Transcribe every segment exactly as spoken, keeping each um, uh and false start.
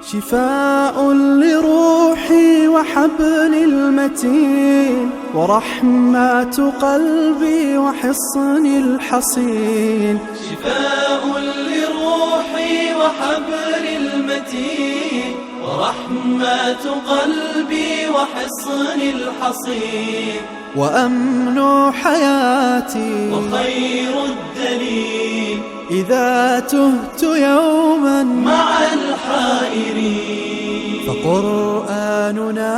شفاء لروحي وحبل المتين، ورحمة قلبي وحصن الحصين. شفاء لروحي وحبل المتين، ورحمة قلبي وحصن الحصين. وأمن حياتي وخير الدليل، إذا تهت يوما مع الحائرين. فقرآننا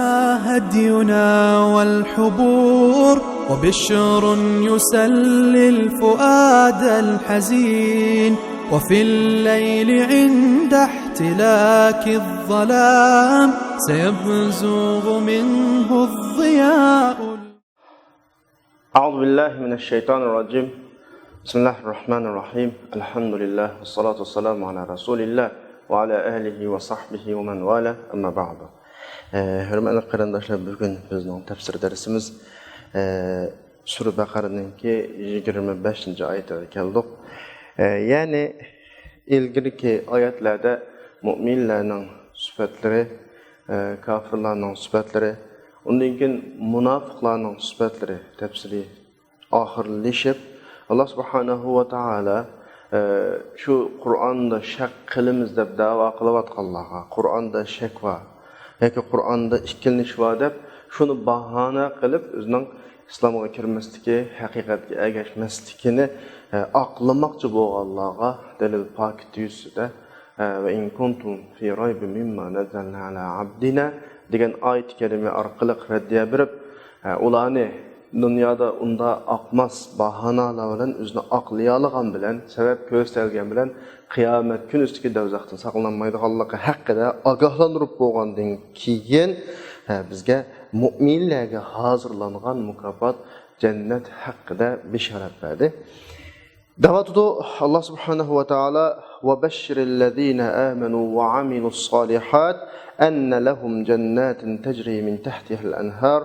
هدينا والحبور، وبشر يسلي الفؤاد الحزين. وفي الليل عند احتلاك الظلام، سيبزغ منه الضياء. أعوذ بالله من الشيطان الرجيم. بسم الله الرحمن الرحيم. الحمد لله والصلاة والسلام على رسول الله وعلى آله وصحبه ومن والاه. أما بعد. ئە، ھۆرمەتلىك قېرىنداشلار، بۈگۈن بىزنىڭ تەپسىر دەرسىمىز، ئە، سۈرە بەقەرىنىڭكى يىگىرمە بەشىنچى ئايىتىگە كەلدۇق. ئە، يەنى ئىلگىرىكى ئايەتلەردە مۇئمىنلارنىڭ سۈپەتلىرى، ئە، كاپىرلارنىڭ سۈپەتلىرى، ئۇندىن كېيىن مۇناپىقلارنىڭ سۈپەتلىرى تەپسىلىي ئاخىرلىشىپ، ئاللا سۇبھانەھۇ ۋە تائالا، ئە، شۇ قۇرئاندا شەك قىلىمىز دەپ دەۋا قىلىۋاتقانلارغا، قۇرئاندا شەك بار ياكى قۇرئاندا ئىككىلىنىش بار دەپ، شۇنى باھانە قىلىپ، ئۆزىنىڭ ئىسلامغا كىرمەسلىكى، ھەقىقەتكە ئەگەشمەسلىكىنى، ئە، ئاقلىماقچى بولغانلارغا دەلىل پاكىتى يۈزىسىدە، ئە، «وإن كنتم في ريب مما نزلنا على عبدنا» دېگەن ئايەت كەرىمە ئارقىلىق رەددىيە بېرىپ، ئە، ئۇلارنى دۇنيادا ئۇنداق ئاقماس باھانالار بىلەن ئۆزىنى ئاقلىيالىغان بىلەن، سەۋەب كۆرسىتەلىگەن بىلەن، قىيامەت كۈنىسىدىكى دوزاختىن ساقلانمايدىغانلىقى ھەققىدە ئاگاھلاندۇرۇپ بولغاندىن كېيىن، ھە، بىزگە مۇئمىنلەرگە ھازىرلانغان مۇكاپات جەننەت ھەققىدە بېشارەت بەردى. دەۋاتىدۇ ئاللا سۇبھانەھۇ ۋە تائالا، «وبشر الذين آمنوا وعملوا الصالحات أن لهم جنات تجري من تحتها الأنهار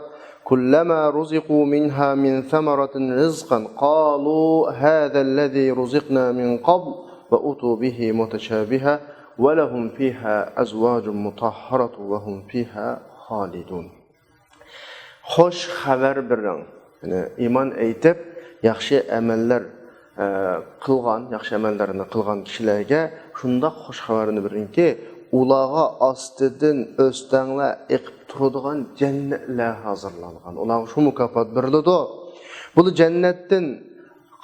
كلما رزقوا منها من ثمرة رزقا قالوا هذا الذي رزقنا من قبل وأتوا به متشابها ولهم فيها أزواج مطهرة وهم فيها خالدون.» خوش خەۋەر بېرىڭ. يەنى ئىمان ئېيتىپ، ياخشى ئەمەللەر، ئە، قىلغان، ياخشى ئەمەللەرنى قىلغان كىشىلەرگە شۇنداق خوش خەۋەرنى بېرىڭكى، ئۇلارغا ئاستىدىن ئۆستەڭلەر ئېقىپ تۇرىدىغان جەننەتلەر ھازىرلانغان. ئۇلارغا شۇ مۇكاپات بېرىلىدۇ. بۇ جەننەتتىن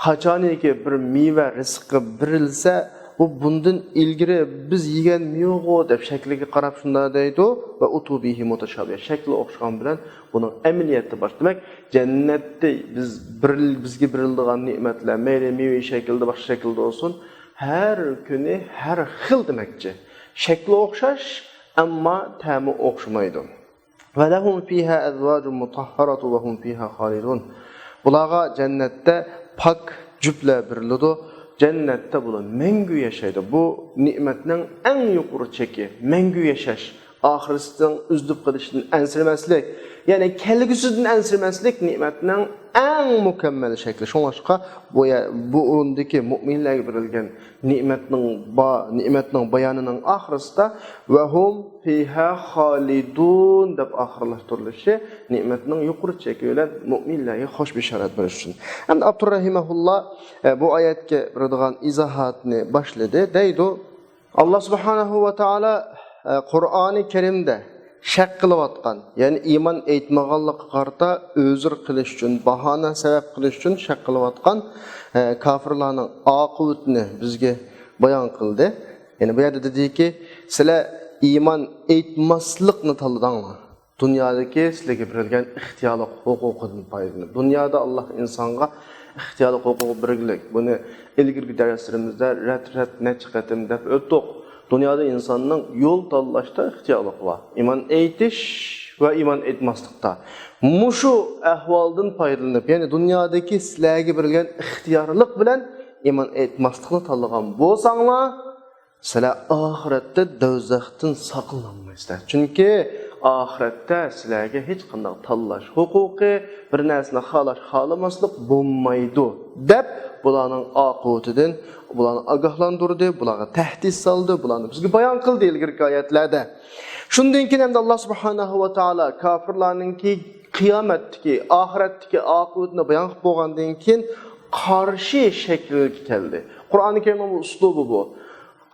قاچانكى بىر مېۋە رىزقى بېرىلسە، بۇ بۇندىن ئىلگىرى بىز يېگەن مېۋىغۇ دەپ شەكلىگە قاراپ شۇنداق دەيدۇ. «وأتوا به متشابها»، شەكلى ئوخشىغان بىلەن بۇنىڭ ئەمەلىيەتتە بار. دېمەك، جەننەتتە بىز بىر، بىزگە بېرىلىدىغان نېمەتلەر، مەيلى مېۋە شەكلىدە، باشقا شەكىلدە بولسۇن، ھەر كۈنى ھەر خىل دېمەكچى. شەكلى ئوخشاش، ئەمما تەمى ئوخشىمايدۇ. «ولهم فيها أزواج مطهرة وهم فيها خالدون.» بۇلارغا جەننەتتە پاك جۈپلەر بېرىلىدۇ. جەننەتتە بۇلار مەڭگۈ ياشايدۇ. بۇ نېمەتنىڭ ئەڭ يۇقىرى چېكى، مەڭگۈ ياشاش، ئاخىرىتىنىڭ ئۈزۈلۈپ قېلىشىدىن ئەنسىرىمەسلىك، يەنى كەلگۈسىدىن ئەنسىرىمەسلىك نېمەتنىڭ ئەڭ مۇكەممەل شەكلى. شۇڭلاشقا بۇ يە-، بۇ ئورۇندىكى مۇئمىنلەرگە بېرىلگەن نېمەتنىڭ با-، نېمەتنىڭ بايانىنىڭ ئاخىرىسىدا «وهم فيها خالدون» دەپ ئاخىرلاشتۇرۇلۇشى نېمەتنىڭ يۇقىرى چېكى بىلەن مۇئمىنلەرگە خوش بېشارەت بېرىش ئۈچۈن. ئەمدى ئابدۇر رەھىمەھۇللا، ئە، بۇ ئايەتكە بېرىدىغان ئىزاھاتنى باشلىدى. دەيدۇ، ئاللا سۇبھانەھۇ ۋە تائالا، ئە، قۇرئانى كەرىمدە شەك قىلىۋاتقان، يەنى ئىمان ئېيتمىغانلىققا قارىتا ئۆزۈر قىلىش ئۈچۈن، باھانە سەۋەب قىلىش ئۈچۈن شەك قىلىۋاتقان، ئە، كاپىرلارنىڭ ئاقىۋىتىنى بىزگە بايان قىلدى. يەنى بۇ يەردە دېدىكى، سىلەر ئىمان ئېيتماسلىقنى تاللىدىڭلار. دۇنيادىكى سىلەرگە بېرىلگەن ئىختىيارلىق ھوقۇقىدىن پايدىلىنىپ. دۇنيادا ئاللا ئىنسانغا ئىختىيارلىق ھوقۇقى بېرىلگەن. بۇنى ئىلگىرىكى دەرسلىرىمىزدە رەت-رەت نەچچە قېتىم دەپ ئۆتتۇق. دۇنيادا ئىنساننىڭ يول تاللاشتا ئىختىيارلىقى بار. ئىمان ئېيتىش ۋە ئىمان ئېيتماسلىقتا. مۇشۇ ئەھۋالدىن پايدىلىنىپ، يەنى دۇنيادىكى سىلەرگە بېرىلگەن ئىختىيارلىق بىلەن ئىمان ئېيتماسلىقنى تاللىغان بولساڭلار، سىلەر ئاخىرەتتە دوزاختىن ساقلىنالمايسىلەر. چۈنكى ئاخىرەتتە سىلەرگە ھېچقانداق تاللاش ھوقۇقى، بىر نەرسىنى خالاش، خالىماسلىق بولمايدۇ، دەپ، بۇلارنىڭ ئاقىۋىتىدىن بۇلارنى ئاگاھلاندۇردى، بۇلارغا تەھدىت سالدى، بۇلارنى بىزگە بايان قىلدى ئىلگىرىكى ئايەتلەردە. شۇندىن كېيىن ئەمدى ئاللا سۇبھانەھۇ ۋە تائالا كاپىرلارنىڭكى قىيامەتتىكى، ئاخىرەتتىكى ئاقىۋىتىنى بايان قىلىپ بولغاندىن كېيىن، قارشى شەكىلگە كەلدى. قۇرئانى كەرىمنىڭ بۇ ئۇسلۇبى بۇ.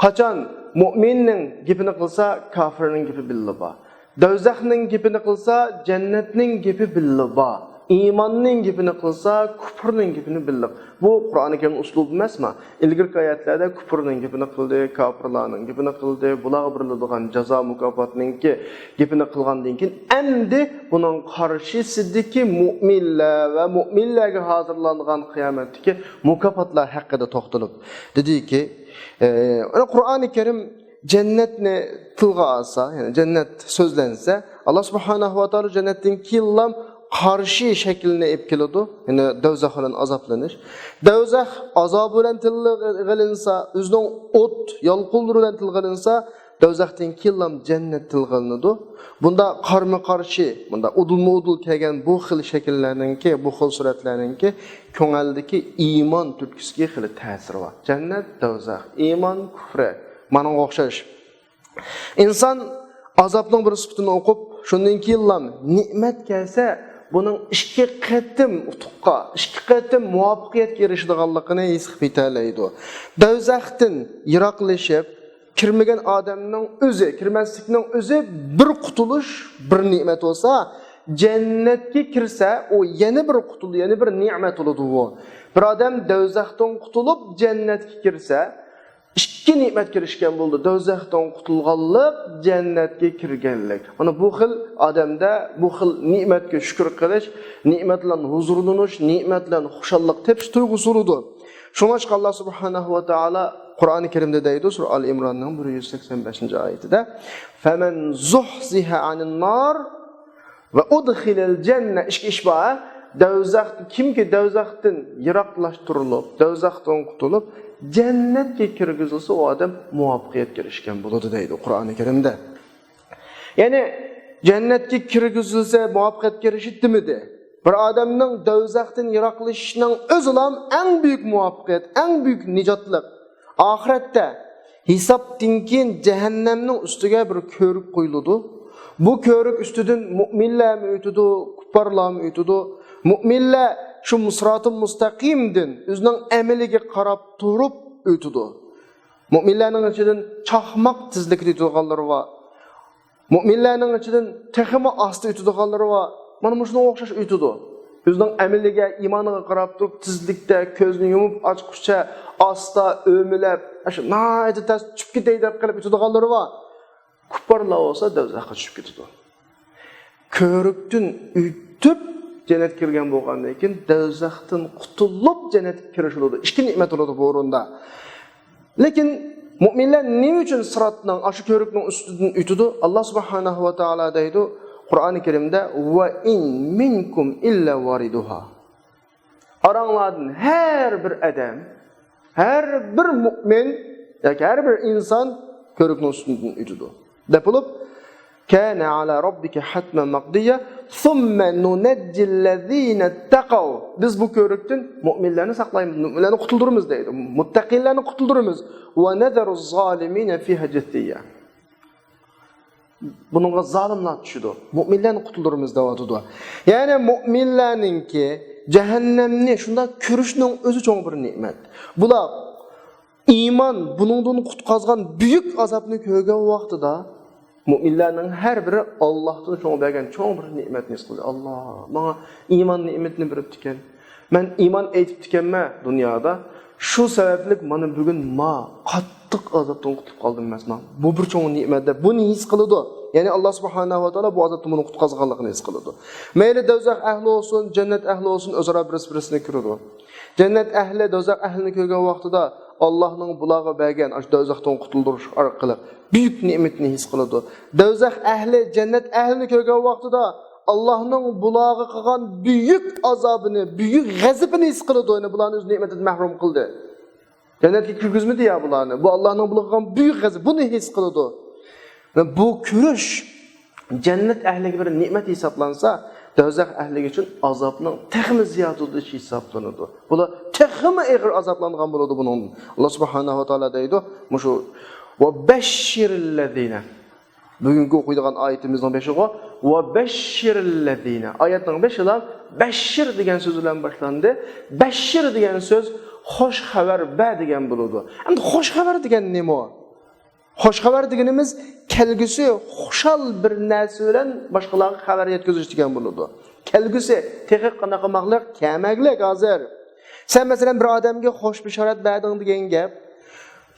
قاچان مۇئمىننىڭ گېپىنى قىلسا، كاپىرنىڭ گېپى بىللە بار. دوزاخنىڭ گېپىنى قىلسا، جەننەتنىڭ گېپى بىللە بار. ئىماننىڭ گېپىنى قىلسا، كۇپرنىڭ گېپىنى بىللە. بۇ قۇرئانى كەرىمنىڭ ئۇسلۇبى ئەمەسمۇ؟ ئىلگىرىكى ئايەتلەردە كۇپرنىڭ گېپىنى قىلدى، كاپىرلارنىڭ گېپىنى قىلدى، بۇلارغا بېرىلىدىغان جازا مۇكاپاتنىڭكى گېپىنى قىلغاندىن كېيىن، ئەمدى بۇنىڭ قارشىسىدىكى مۇئمىنلەر ۋە مۇئمىنلەرگە ھازىرلانغان قىيامەتتىكى مۇكاپاتلار ھەققىدە توختىلىپ دېدىكى، ئە، قۇرئانى كەرىم جەننەتنى تىلغا ئالسا، يەنى جەننەت سۆزلەنسە، ئاللا سۇبھانەھۇ ۋە تائالا جەننەتتىن كېيىنلا قارشى شەكلىنى ئېلىپ كېلىدۇ. يەنى دوزاخ بىلەن ئازابلىنىش. دوزاخ ئازابى بىلەن تىلغا ئېلىنسا، ئۆزىنىڭ ئوت، يالقۇنلىرى بىلەن تىلغا ئېلىنسا، دوزاختىن كېيىنلا جەننەت تىلغا ئېلىنىدۇ. بۇندا قارمۇ قارشى، بۇندا ئۇدۇلمۇ ئۇدۇل كەلگەن بۇ خىل شەكىللەرنىڭكى، بۇ خىل سۈرەتلەرنىڭكى كۆڭۈلدىكى ئىمان تۈرتكىسىگە خېلى تەسىرى بار. جەننەت، دوزاخ، ئىمان، كۇفرى، مانىڭغا ئوخشاش. ئىنسان ئازابنىڭ بىر سۈپىتىنى ئوقۇپ، شۇندىن كېيىنلا نېمەت كەلسە، بۇنىڭ ئىككى قېتىم ئۇتۇققا، ئىككى قېتىم مۇۋەپپەقىيەتكە ئېرىشىدىغانلىقىنى ھېس قىلىپ يېتەلەيدۇ. دوزاختىن يىراقلىشىپ، كىرمىگەن ئادەمنىڭ ئۆزى، كىرمەسلىكنىڭ ئۆزى بىر قۇتۇلۇش، بىر نېمەت بولسا، جەننەتكە كىرسە، ئۇ يەنە بىر قۇتۇل-، يەنە بىر نېمەت بولىدۇ بۇ. بىر ئادەم دوزاختىن قۇتۇلۇپ، جەننەتكە كىرسە، ئىككى نېمەتكە ئېرىشكەن بولىدۇ. دوزاختىن قۇتۇلغانلىق، جەننەتكە كىرگەنلىك. مانا بۇ خىل ئادەمدە بۇ خىل نېمەتكە شۈكۈر قىلىش، نېمەت بىلەن ھۇزۇرلىنىش، نېمەت بىلەن خۇشاللىق تېپىش تۇيغۇسى بولىدۇ. شۇڭلاشقا ئاللا سۇبھانەھۇ ۋە تائالا قۇرئانى كەرىمدە دەيدۇ، سۈرە ئال ئىمراننىڭ بىر يۈز سەكسەن بەشىنچى ئايىتىدە، فَمَنْ زُحْزِحَ عَنِ النَّارِ وَأُدْخِلَ الْجَنَّةَ، ئىككى ئىش بار. دوزاخ، كىمكى دوزاختىن يىراقلاشتۇرۇلۇپ، دوزاختىن قۇتۇلۇپ، جەننەتكە كىرگۈزۈلسە، ئۇ ئادەم مۇۋەپپەقىيەتكە ئېرىشكەن بولىدۇ دەيدۇ قۇرئانى كەرىمدە. يەنى جەننەتكە كىرگۈزۈلسە مۇۋەپپەقىيەتكە ئېرىشىدۇ دېمىدى. بىر ئادەمنىڭ دوزاختىن يىراقلىشىشنىڭ ئۆزىلا ئەڭ بۈيۈك مۇۋەپپەقىيەت، ئەڭ بۈيۈك نىجاتلىق. ئاخىرەتتە ھېسابتىن كېيىن جەھەننەمنىڭ ئۈستىگە بىر كۆۋرۈك قويۇلىدۇ. بۇ كۆۋرۈك ئۈستىدىن مۇئمىنلارمۇ ئۆتىدۇ، كۇپپارلارمۇ ئۆتىدۇ. مۇئمىنلار شۇ سىراتىل مۇستەقىمدىن ئۆزىنىڭ ئەمىلىگە قاراپ تۇرۇپ ئۆتىدۇ. مۇئمىنلارنىڭ ئىچىدىن چاقماق تېزلىكىدە ئۆتىدىغانلىرى بار. مۇئمىنلارنىڭ ئىچىدىن تېخىمۇ ئاستا ئۆتىدىغانلىرى بار. مانا مۇشۇنىڭغا ئوخشاش ئۆتىدۇ. ئۆزىنىڭ ئەمىلىگە، ئىمانىغا قاراپ تۇرۇپ، تېزلىكتە كۆزنى يۇمۇپ ئاچقۇچە ئاستا ئۆمىلەپ، ئاشۇ ناھايىتى تەس چۈشۈپ كېتەي دەپ قېلىپ ئۆتىدىغانلىرى بار. كۇپپارلار بولسا دوزاخقا چۈشۈپ كېتىدۇ. كۆۋرۈكتىن ئۆتۈپ جەننەتكە كىرگەن بولغاندىن كېيىن، دوزاختىن قۇتۇلۇپ جەننەتكە كىرىش بولىدۇ. ئىككى نېمەت بولىدۇ بۇ ئورۇندا. لېكىن مۇئمىنلار نېمە ئۈچۈن سىراتنىڭ، ئاشۇ كۆۋرۈكنىڭ ئۈستىدىن ئۆتىدۇ؟ ئاللا سۇبھانەھۇ ۋە تائالا دەيدۇ قۇرئانى كەرىمدە، «وَإِن مِّنكُمْ إِلَّا وَارِدُهَا.» ئاراڭلاردىن ھەر بىر ئادەم، ھەر بىر مۇئمىن ياكى ھەر بىر ئىنسان كۆۋرۈكنىڭ ئۈستىدىن ئۆتىدۇ. دەپ بولۇپ، كان على ربك حتما مقضيا ثم ننجي الذين اتقوا. بىز بۇ كۆۋرۈكتىن مۇئمىنلارنى ساقلايمىز، مۇئمىنلارنى قۇتۇلدۇرىمىز دەيدۇ. مۇتتەقىنلارنى قۇتۇلدۇرىمىز. ونذر الظالمين فيها جثيا. بۇنىڭغا زالىملار چۈشىدۇ. مۇئمىنلارنى قۇتۇلدۇرىمىز دەۋاتىدۇ. يەنى مۇئمىنلارنىڭكى جەھەننەمنى شۇنداق كۆرۈشنىڭ ئۆزى چوڭ بىر نېمەت. بۇلار ئىمان بۇنىڭدىن قۇتقازغان بۈيۈك ئازابنى كۆرگەن ۋاقتىدا، مۇئمىنلارنىڭ ھەر بىرى ئاللاھتىن شۇڭا بەرگەن چوڭ بىر نېمەتنى ھېس قىلدى. «ئاللا ماڭا ئىمان نېمىتىنى بېرىپتىكەن. مەن ئىمان ئېيتىپتىكەنمەن دۇنيادا. شۇ سەۋەبلىك مانا بۈگۈن ما قاتتىق ئازابتىن قۇتۇلۇپ قالدىم ئەمەسما. بۇ بىر چوڭ نېمەت» دەپ بۇنى ھېس قىلىدۇ. يەنى ئاللا سۇبھانەھۇ ۋە تائالا بۇ ئازابتىن بۇنى قۇتقازغانلىقىنى ھېس قىلىدۇ. مەيلى دوزاخ ئەھلى بولسۇن، جەننەت ئەھلى بولسۇن، ئۆزئارا بىرسى بىرسىنى كۆرىدۇ. جەننەت ئەھلى دوزاخ ئەھلىنى كۆرگەن ۋاقتىدا، ئاللاھنىڭ بۇلارغا بەرگەن ئاشۇ دوزاختىن قۇتۇلدۇرۇش ئارقىلىق بۈيۈك نېمىتىنى ھېس قىلىدۇ. دوزاخ ئەھلى جەننەت ئەھلىنى كۆرگەن ۋاقتىدا، ئاللاھنىڭ بۇلارغا قىلغان بۈيۈك ئازابىنى، بۈيۈك غەزىپىنى ھېس قىلىدۇ. يەنى بۇلارنى ئۆز نېمىتىدىن مەھرۇم قىلدى. جەننەتكە كىرگۈزمىدى يا بۇلارنى. بۇ ئاللاھنىڭ بۇلارغا قىلغان بۈيۈك غەزىپى. بۇنى ھېس قىلىدۇ. بۇ كۆرۈش جەننەت ئەھلىگە بىر نېمەت ھېسابلانسا، دوزاخ ئەھلىگە ئۈچۈن ئازابنىڭ تېخىمۇ زىيادە بولۇشى ھېسابلىنىدۇ. بۇلار تېخىمۇ ئېغىر ئازابلانغان بولىدۇ بۇنىڭدىن. ئاللا سۇبھانەھۇ ۋە تائالا دەيدۇ، مۇشۇ «ۋە بەششىرىللەزىنە». بۈگۈنكى ئوقۇيدىغان ئايىتىمىزنىڭ بېشىغۇ «ۋە بەششىرىللەزىنە». ئايەتنىڭ بېشىلا «بەششىر» دېگەن سۆز بىلەن باشلاندى. «بەششىر» دېگەن سۆز «خوش خەۋەر بەر» دېگەن بولىدۇ. ئەمدى خوش خەۋەر دېگەن نېمە؟ خوش خەۋەر دېگىنىمىز كەلگۈسى خۇشال بىر نەرسە بىلەن باشقىلارغا خەۋەر يەتكۈزۈش دېگەن بولىدۇ. كەلگۈسى تېخى قانداق قىلماقلىق؟ كەلمەكلىك ھازىر. سەن مەسىلەن بىر ئادەمگە خوش بېشارەت بەردىڭ دېگەن گەپ،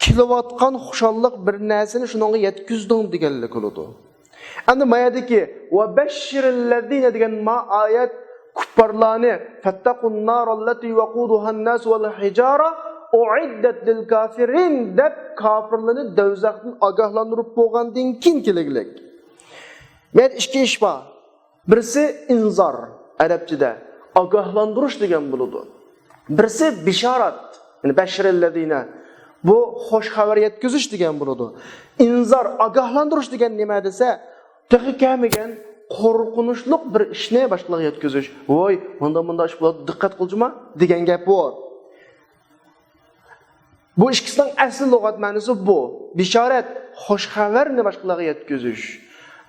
كېلىۋاتقان خۇشاللىق بىر نەرسىنى شۇنىڭغا يەتكۈزدۈڭ دېگەنلىك بولىدۇ. ئەمدى ما يەردىكى «ۋە بەششىرىللەزىنە» دېگەن ما ئايەت كۇپپارلارنى «فەتتەقۇن نارەللەتى ۋەقۇدۇھەن ناسۇ ۋەل ھىجارە ئۇئىددەت لىل كافىرىن» دەپ كاپىرلارنى دوزاختىن ئاگاھلاندۇرۇپ بولغاندىن كېيىن كېلىگلىك. مەن ئىككى ئىش بار. بىرسى ئىنزار، ئەرەبچىدە ئاگاھلاندۇرۇش دېگەن بولىدۇ. بىرسى بىشارەت، يەنى «بەششىرىللەزىنە». بۇ خوش خەۋەر يەتكۈزۈش دېگەن بولىدۇ. ئىنزار، ئاگاھلاندۇرۇش دېگەن نېمە دېسە، تېخى كەلمىگەن قورقۇنچلۇق بىر ئىشنى باشقىلارغا يەتكۈزۈش. «ۋوي، مۇنداق مۇنداق ئىش بولىدۇ، دىققەت قىلجىما» دېگەن گەپ بۇ. بۇ ئىككىسىنىڭ ئەسلى لۇغەت مەنىسى بۇ. بىشارەت، خوش خەۋەرنى باشقىلارغا يەتكۈزۈش.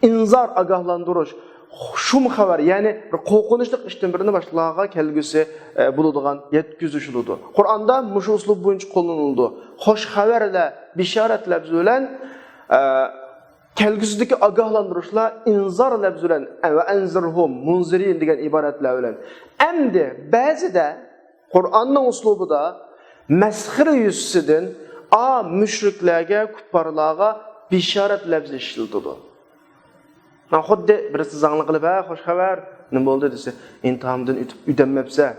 ئىنزار، ئاگاھلاندۇرۇش. شۇم خەۋەر، يەنى بىر قورقۇنچلۇق ئىشتىن بىرنى باشقىلارغا كەلگۈسى، ئە، بولىدىغان يەتكۈزۈش بولىدۇ. قۇرئاندا مۇشۇ ئۇسلۇب بويىچە قوللىنىلىدۇ. خوش خەۋەرلەر، بىشارەت لەپزى بىلەن، ئە، كەلگۈسىدىكى ئاگاھلاندۇرۇشلار ئىنزار لەپزى بىلەن، ۋە ئەنزىرھۇم، مۇنزىرىن دېگەن ئىبارەتلەر بىلەن. ئەمدى بەزىدە قۇرئاننىڭ ئۇسلۇبىدا مەسخىرە يۈزىسىدىن ئا مۇشرىكلارغا، كۇپپارلارغا بىشارەت لەپزى ئىشلىتىدۇ. ھە، خۇددى بىرسى زاڭلىق قىلىپ، «ھە، خوش خەۋەر، نېمە بولدى؟» دېسە، «ئىمتىھاندىن ئۆتۈپ، ئۆتەلمەپسەن.»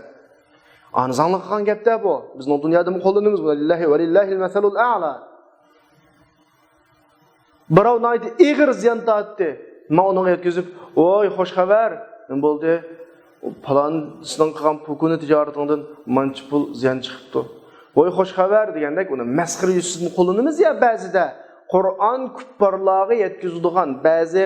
ئانا زاڭلىق قىلغان گەپتە بۇ. بىزنىڭ دۇنيادىمۇ قوللىنىمىز بۇنى. لىللاھى ۋە لىللاھىل مەسەلۇل ئەئلا. بىراۋ ناھايىتى ئېغىر زىيان تارتتى. مەن ئۇنىڭغا يەتكۈزۈپ، «ۋوي، خوش خەۋەر! نېمە بولدى؟ پالانىسىنىڭ قىلغان پوكۇنى تىجارىتىڭدىن مانچە پۇل زىيان چىقىپتۇ. ۋوي، خوش خەۋەر!» دېگەندەك، ئۇنى مەسخىرە يۈزىسىدىن قوللىنىمىز يا بەزىدە. قۇرئان كۇپپارلارغا يەتكۈزىدىغان بەزى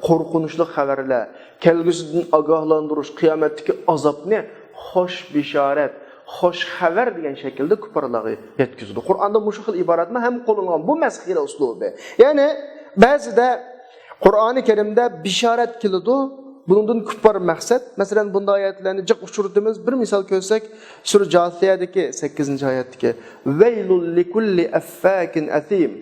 قورقۇنچلۇق خەۋەرلەر، كەلگۈسىدىن ئاگاھلاندۇرۇش، قىيامەتتىكى ئازابنى خوش بىشارەت، خوش خەۋەر دېگەن شەكىلدە كۇپپارلارغا يەتكۈزىدۇ. قۇرئاندا مۇشۇ خىل ئىبارەتمۇ ھەم قوللانغان. بۇ مەسخىرە ئۇسلۇبى. يەنى بەزىدە قۇرئانى كەرىمدە بىشارەت كېلىدۇ. بۇنىڭدىن كۇپپار مەقسەت. مەسىلەن، بۇنداق ئايەتلەرنى جىق ئۇچرىتىمىز. بىر مىسال كۆرسەك، سۈرە جاسىيەدىكى سەككىزىنچى ئايەتتىكى، «ۋەيلۇل لىكۇللى ئەففاكىن ئەسىم.»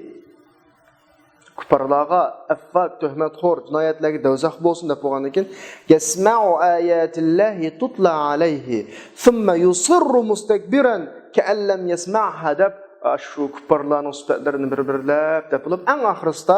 كۇپپارلارغا، ئەففاك، تۆھمەتخور، جىنايەتلەرگە دوزاخ بولسۇن دەپ بولغاندىن كېيىن، «يەسمەئۇ ئاياتىللاھى تۇتلا ئەلەيھى، سۇممە يۇسىررۇ مۇستەكبىرەن كەئەللەم يەسمەئھا» دەپ، شۇ كۇپپارلارنىڭ سۈپەتلىرىنى بىر-بىرلەپ دەپ بولۇپ، ئەڭ ئاخىرىسىدا،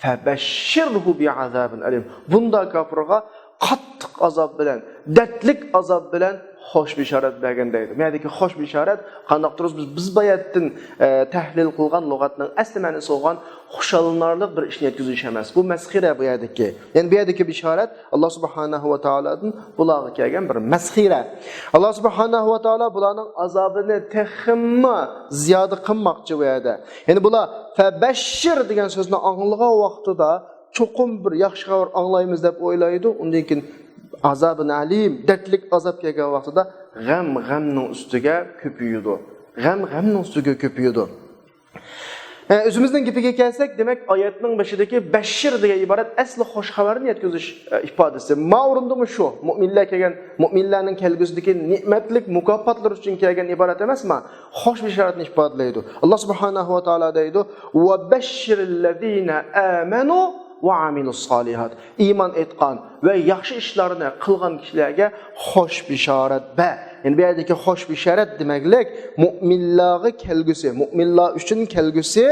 «فەبەششىرھۇ بىئازابىن ئەلىم.» بۇنداق كاپىرغا قاتتىق ئازاب بىلەن، دەردلىك ئازاب بىلەن خوش بېشارەت بەرگىن دەيدۇ. بۇ يەردىكى خوش بېشارەت قانداق تۇرۇپ بىز، بىز بۇ يەردىن، ئە، تەھلىل قىلغان لۇغەتنىڭ ئەسلى مەنىسى بولغان خۇشاللىنارلىق بىر ئىشنى يەتكۈزۈش ئەمەس. بۇ مەسخىرە بۇ يەردىكى. يەنى بۇ يەردىكى بېشارەت ئاللا سۇبھانەھۇ ۋە تائالادىن بۇلارغا كەلگەن بىر مەسخىرە. ئاللا سۇبھانەھۇ ۋە تائالا بۇلارنىڭ ئازابىنى تېخىمۇ زىيادە قىلماقچى بۇ يەردە. يەنى بۇلار «فەبەششىر» دېگەن سۆزنى ئاڭلىغان ۋاقتىدا چوقۇم بىر ياخشى خەۋەر ئاڭلايمىز دەپ ئويلايدۇ. ئۇندىن كېيىن «ئازابىن ئەلىم»، دەردلىك ئازاب كەلگەن ۋاقتىدا غەم غەمنىڭ ئۈستىگە كۆپىيىدۇ. غەم غەمنىڭ ئۈستىگە كۆپىيىدۇ. ئە، ئۆزىمىزنىڭ گېپىگە كەلسەك، دېمەك، ئايەتنىڭ بېشىدىكى «بەششىر» دېگەن ئىبارەت ئەسلى خوش خەۋەرنى يەتكۈزۈش، ئە، ئىپادىسى. ما ئورۇندىمۇ شۇ، مۆمىنلەر كەلگەن، مۆمىنلەرنىڭ كەلگۈسىدىكى نېمەتلىك مۇكاپاتلىرى ئۈچۈن كەلگەن ئىبارەت ئەمەسما؟ خوش بېشارەتنى ئىپادىلەيدۇ. ئاللا سۇبھانەھۇ ۋە تائالا دەيدۇ، «ۋە بەششىرىللەزىنە ئامەنۇ ۋە ئامىلۇسسالىھات.» ئىمان ئېيتقان ۋە ياخشى ئىشلارنى قىلغان كىشىلەرگە خوش بېشارەت بەر. يەنى بۇ يەردىكى خوش بېشارەت دېمەكلىك مۆمىنلارغا كەلگۈسى، مۆمىنلار ئۈچۈن كەلگۈسى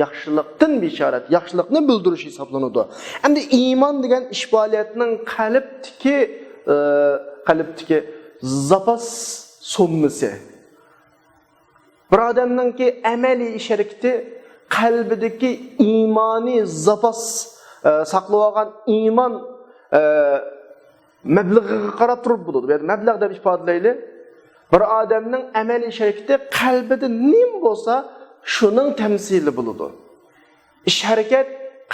ياخشىلىقتىن بېشارەت، ياخشىلىقنى بىلدۈرۈش ھېسابلىنىدۇ. ئەمدى ئىمان دېگەن ئىش پائالىيەتنىڭ قەلبتىكى، ئى، قەلبتىكى زاپاس سوممىسى. بىر ئادەمنىڭكى ئەمەلىي ئىش ھەرىكىتى قەلبىدىكى ئىمانىي زاپاس، ئە، ساقلىۋالغان ئىمان، ئە، مەبلىغىغا قاراپ تۇرۇپ بولىدۇ. بۇ يەردە مەبلەغ دەپ ئىپادىلەيلى. بىر ئادەمنىڭ ئەمەلىي ئىش ھەرىكىتى قەلبىدە نېمە بولسا، شۇنىڭ تەمسىلى بولىدۇ. ئىش ھەرىكەت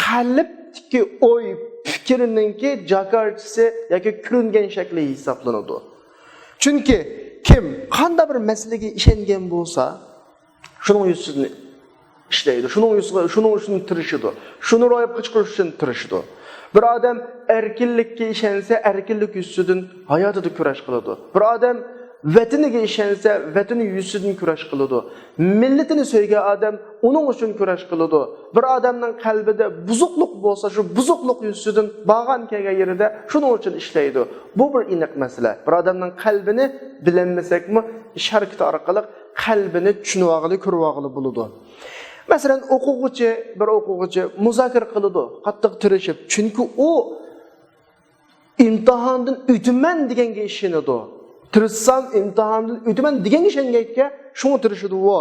قەلبتىكى ئوي، پىك-، پىكرىنىڭكى جاكارچىسى ياكى كۆرۈنگەن شەكلى ھېسابلىنىدۇ. چۈنكى كىم قانداق بىر مەسىلىگە ئىشەنگەن بولسا، شۇنىڭ يۈزىسىدىن ئىشلەيدۇ. شۇنىڭ يۈزىسىدە، شۇنىڭ ئۈچۈن تىرىشىدۇ. شۇنى روياپقا چىقىرىش ئۈچۈن تىرىشىدۇ. بىر ئادەم ئەركىنلىككە ئىشەنسە، ئەركىنلىك يۈزىسىدىن ھاياتىدا كۈرەش قىلىدۇ. بىر ئادەم ۋەتىنىگە ئىشەنسە، ۋەتىنى يۈزىسىدىن كۈرەش قىلىدۇ. مىللىتىنى سۆيگەن ئادەم ئۇنىڭ ئۈچۈن كۈرەش قىلىدۇ. بىر ئادەمنىڭ قەلبىدە بۇزۇقلۇق بولسا، شۇ بۇزۇقلۇق يۈزىسىدىن بارغان كەلگەن يېرىدە شۇنىڭ ئۈچۈن ئىشلەيدۇ. بۇ بىر ئېنىق مەسىلە. بىر ئادەمنىڭ قەلبىنى بىلەلمىسەكمۇ، ئىش ھەرىكىتى ئارقىلىق قەلبىنى چۈشىنىۋالغىلى، كۆرۈۋالغىلى بولىدۇ. مەسىلەن، ئوقۇغۇچى، بىر ئوقۇغۇچى مۇزاكىرە قىلىدۇ، قاتتىق تىرىشىپ. چۈنكى ئۇ ئىمتىھاندىن ئۆتىمەن دېگەنگە ئىشىنىدۇ. تىرىشسام، ئىمتىھاندىن ئۆتىمەن دېگەنگە ئىشەنگەنكەن، شۇڭا تىرىشىدۇ ئۇ.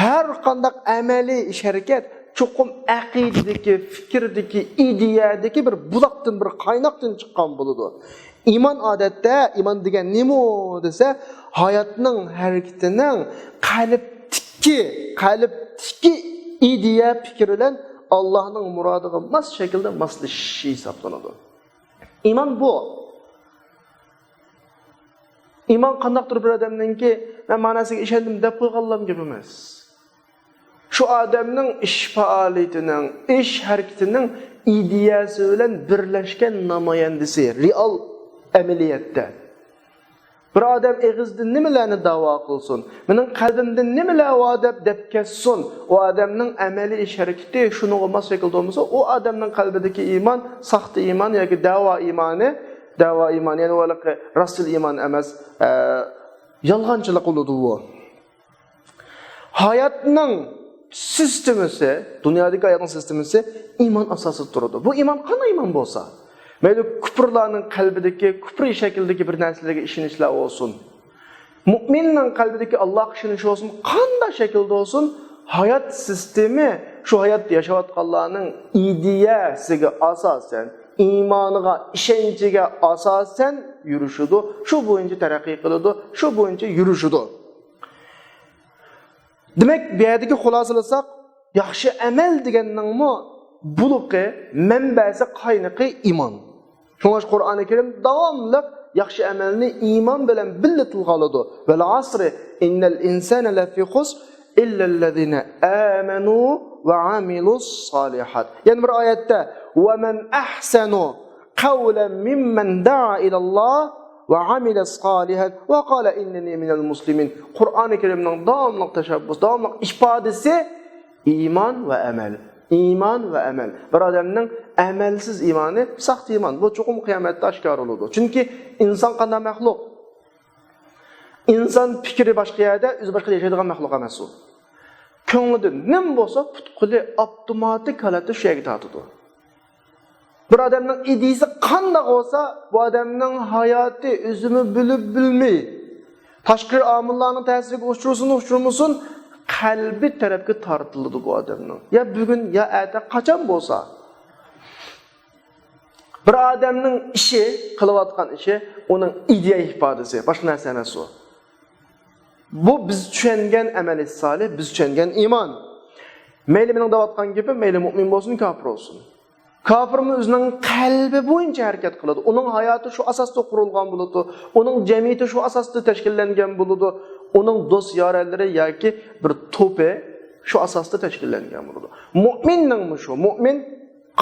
ھەر قانداق ئەمەلىي ئىش-ھەرىكەت چوقۇم ئەقىدىدىكى، پىكىردىكى، ئىدىيەدىكى بىر بۇلاقتىن، بىر قايناقتىن چىققان بولىدۇ. ئىمان ئادەتتە، ئىمان دېگەن نېمە دېسە، ھاياتنىڭ ھەرىكىتىنىڭ قەلبتىكى، قەلبتىكى ئىدىيە، پىكىر بىلەن ئاللاھنىڭ مۇرادىغا ماس شەكىلدە ماسلىشىشى ھېسابلىنىدۇ. ئىمان بۇ. ئىمان قانداقتۇر بىر ئادەمنىڭكى، مەن ماناسىغا ئىشەندىم دەپ قويغانلام گەپ ئەمەس. شۇ ئادەمنىڭ ئىش پائالىيىتىنىڭ، ئىش ھەرىكىتىنىڭ ئىدىيەسى بىلەن بىرلەشكەن نامايەندىسى، رېئال ئەمەلىيەتتە. بىر ئادەم ئېغىزدىن نېمىلەرنى دەۋا قىلسۇن، مېنىڭ قەلبىمدىن نېمىلەر بار دەپ دەپ كەتسۇن، ئۇ ئادەمنىڭ ئەمەلىي ئىش ھەرىكىتى شۇنىڭغا ماس شەكىلدە بولمىسا، ئۇ ئادەمنىڭ قەلبىدىكى ئىمان ساختا ئىمان ياكى دەۋا ئىمانى، دەۋا ئىمانى، يەنى ھېلىقى راستىل ئىمان ئەمەس، ئە، يالغانچىلىق بولىدۇ بۇ. ھاياتنىڭ سىستېمىسى، دۇنيادىكى ھاياتنىڭ سىستېمىسى ئىمان ئاساسىدا تۇرىدۇ. بۇ ئىمان قانداق ئىمان بولسا، مەيلى كۇپۇرلارنىڭ قەلبىدىكى كۇپۇر شەكلىدىكى بىر نەرسىلەرگە ئىشىنىشلەر بولسۇن، مۇئمىننىڭ قەلبىدىكى ئاللاغا ئىشىنىش بولسۇن، قانداق شەكىلدە بولسۇن، ھايات سىستېمى شۇ ھاياتتا ياشاۋاتقانلارنىڭ ئىدىيەسىگە ئاساسەن، ئىمانىغا، ئىشەنچىگە ئاساسەن يۈرۈشىدۇ، شۇ بويىچە تەرەققىي قىلىدۇ، شۇ بويىچە يۈرۈشىدۇ. دېمەك، بۇ يەردىكى خۇلاسىلىساق، ياخشى ئەمەل دېگەننىڭمۇ بۇلىقى، مەنبەسى، قاينىقى ئىمان. شۇڭلاشقا قۇرئانى كەرىم داۋاملىق ياخشى ئەمەلنى ئىمان بىلەن بىللە تىلغا ئالىدۇ. ۋەل ئەسرى، ئىننەل ئىنسانە لەفى خۇسر، ئىللەللەزىنە ئامەنۇ ۋە ئامىلۇس سالىھات. يەنە بىر ئايەتتە، ۋە مەن ئەھسەنۇ قەۋلەن مىممەن دەئا ئىلەللاھ ۋە ئامىلە سالىھەن ۋە قالە ئىننىنى مىنەل مۇسلىمىن. قۇرئانى كەرىمنىڭ داۋاملىق تەشەببۇس، داۋاملىق ئىپادىسى ئىمان ۋە ئەمەل. ئىمان ۋە ئەمەل. بىر ئادەمنىڭ ئەمەلسىز ئىمانى ساختا ئىمان. بۇ چوقۇم قىيامەتتە ئاشكارا بولىدۇ. چۈنكى ئىنسان قانداق مەخلۇق؟ ئىنسان پىكرى باشقا يەردە، ئۆزى باشقا يەردە ياشايدىغان مەخلۇق ئەمەس ئۇ. كۆڭلىدە نېمە بولسا، پۇت-قولى ئاپتوماتىك ھالەتتە شۇ يەرگە تارتىدۇ. بىر ئادەمنىڭ ئىدىيىسى قانداق بولسا، بۇ ئادەمنىڭ ھاياتى ئۆزىمۇ بىلىپ بىلمەي، تاشقى ئامىللارنىڭ تەسىرىگە ئۇچرىسۇن، ئۇچرىمىسۇن، قەلبى تەرەپكە تارتىلىدۇ بۇ ئادەمنىڭ. يا بۈگۈن، يا ئەتە، قاچان بولسا. بىر ئادەمنىڭ ئىشى، قىلىۋاتقان ئىشى ئۇنىڭ ئىدىيە ئىپادىسى، باشقا نەرسە ئەمەس ئۇ. بۇ بىز چۈشەنگەن ئەمەلى سالىھ، بىز چۈشەنگەن ئىمان. مەيلى مېنىڭ دەۋاتقان گېپىم، مەيلى مۇئمىن بولسۇن، كاپىر بولسۇن. كاپىرمۇ ئۆزىنىڭ قەلبى بويىچە ھەرىكەت قىلىدۇ. ئۇنىڭ ھاياتى شۇ ئاساستا قۇرۇلغان بولىدۇ. ئۇنىڭ جەمئىيىتى شۇ ئاساستا تەشكىللەنگەن بولىدۇ. ئۇنىڭ دوست-يارەنلىرى ياكى بىر توپى شۇ ئاساستا تەشكىللەنگەن بولىدۇ. مۇئمىننىڭمۇ شۇ. مۇئمىن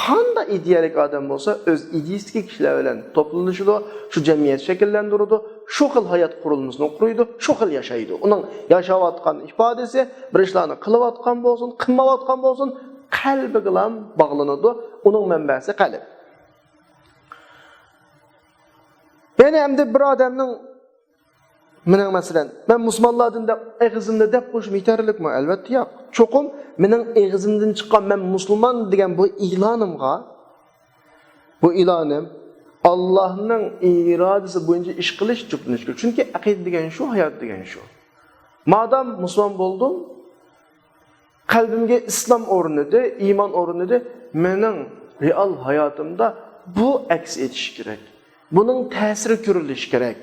قانداق ئىدىيەلىك ئادەم بولسا، ئۆز ئىدىيىسىدىكى كىشىلەر بىلەن توپلىشىدۇ، شۇ جەمئىيەت شەكىللەندۈرىدۇ، شۇ خىل ھايات قۇرۇلمىسىنى قۇرىدۇ، شۇ خىل ياشايدۇ. ئۇنىڭ ياشاۋاتقان ئىپادىسى، بىر ئىشلارنى قىلىۋاتقان بولسۇن، قىلمايۋاتقان بولسۇن، قەلبىگىلا باغلىنىدۇ. ئۇنىڭ مەنبەسى قەلب. يەنى ئەمدى بىر ئادەمنىڭ مېنىڭ مەسىلەن، مەن مۇسۇلمانلاردىن دەپ ئېغىزىمدا دەپ قويۇشۇم يېتەرلىكمۇ؟ ئەلۋەتتە ياق. چوقۇم مېنىڭ ئېغىزىمدىن چىققان مەن مۇسۇلمان دېگەن بۇ ئېلانىمغا، بۇ ئېلانىم ئاللاھنىڭ ئىرادىسى بويىچە ئىش قىلىش جۈپلىنىشى كېرەك. چۈنكى ئەقىدە دېگەن شۇ، ھايات دېگەن شۇ. مادام مۇسۇلمان بولدۇم، قەلبىمگە ئىسلام ئورنىدى، ئىمان ئورنىدى. مېنىڭ رېئال ھاياتىمدا بۇ ئەكس ئېتىشى كېرەك. بۇنىڭ تەسىرى كۆرۈلۈشى كېرەك.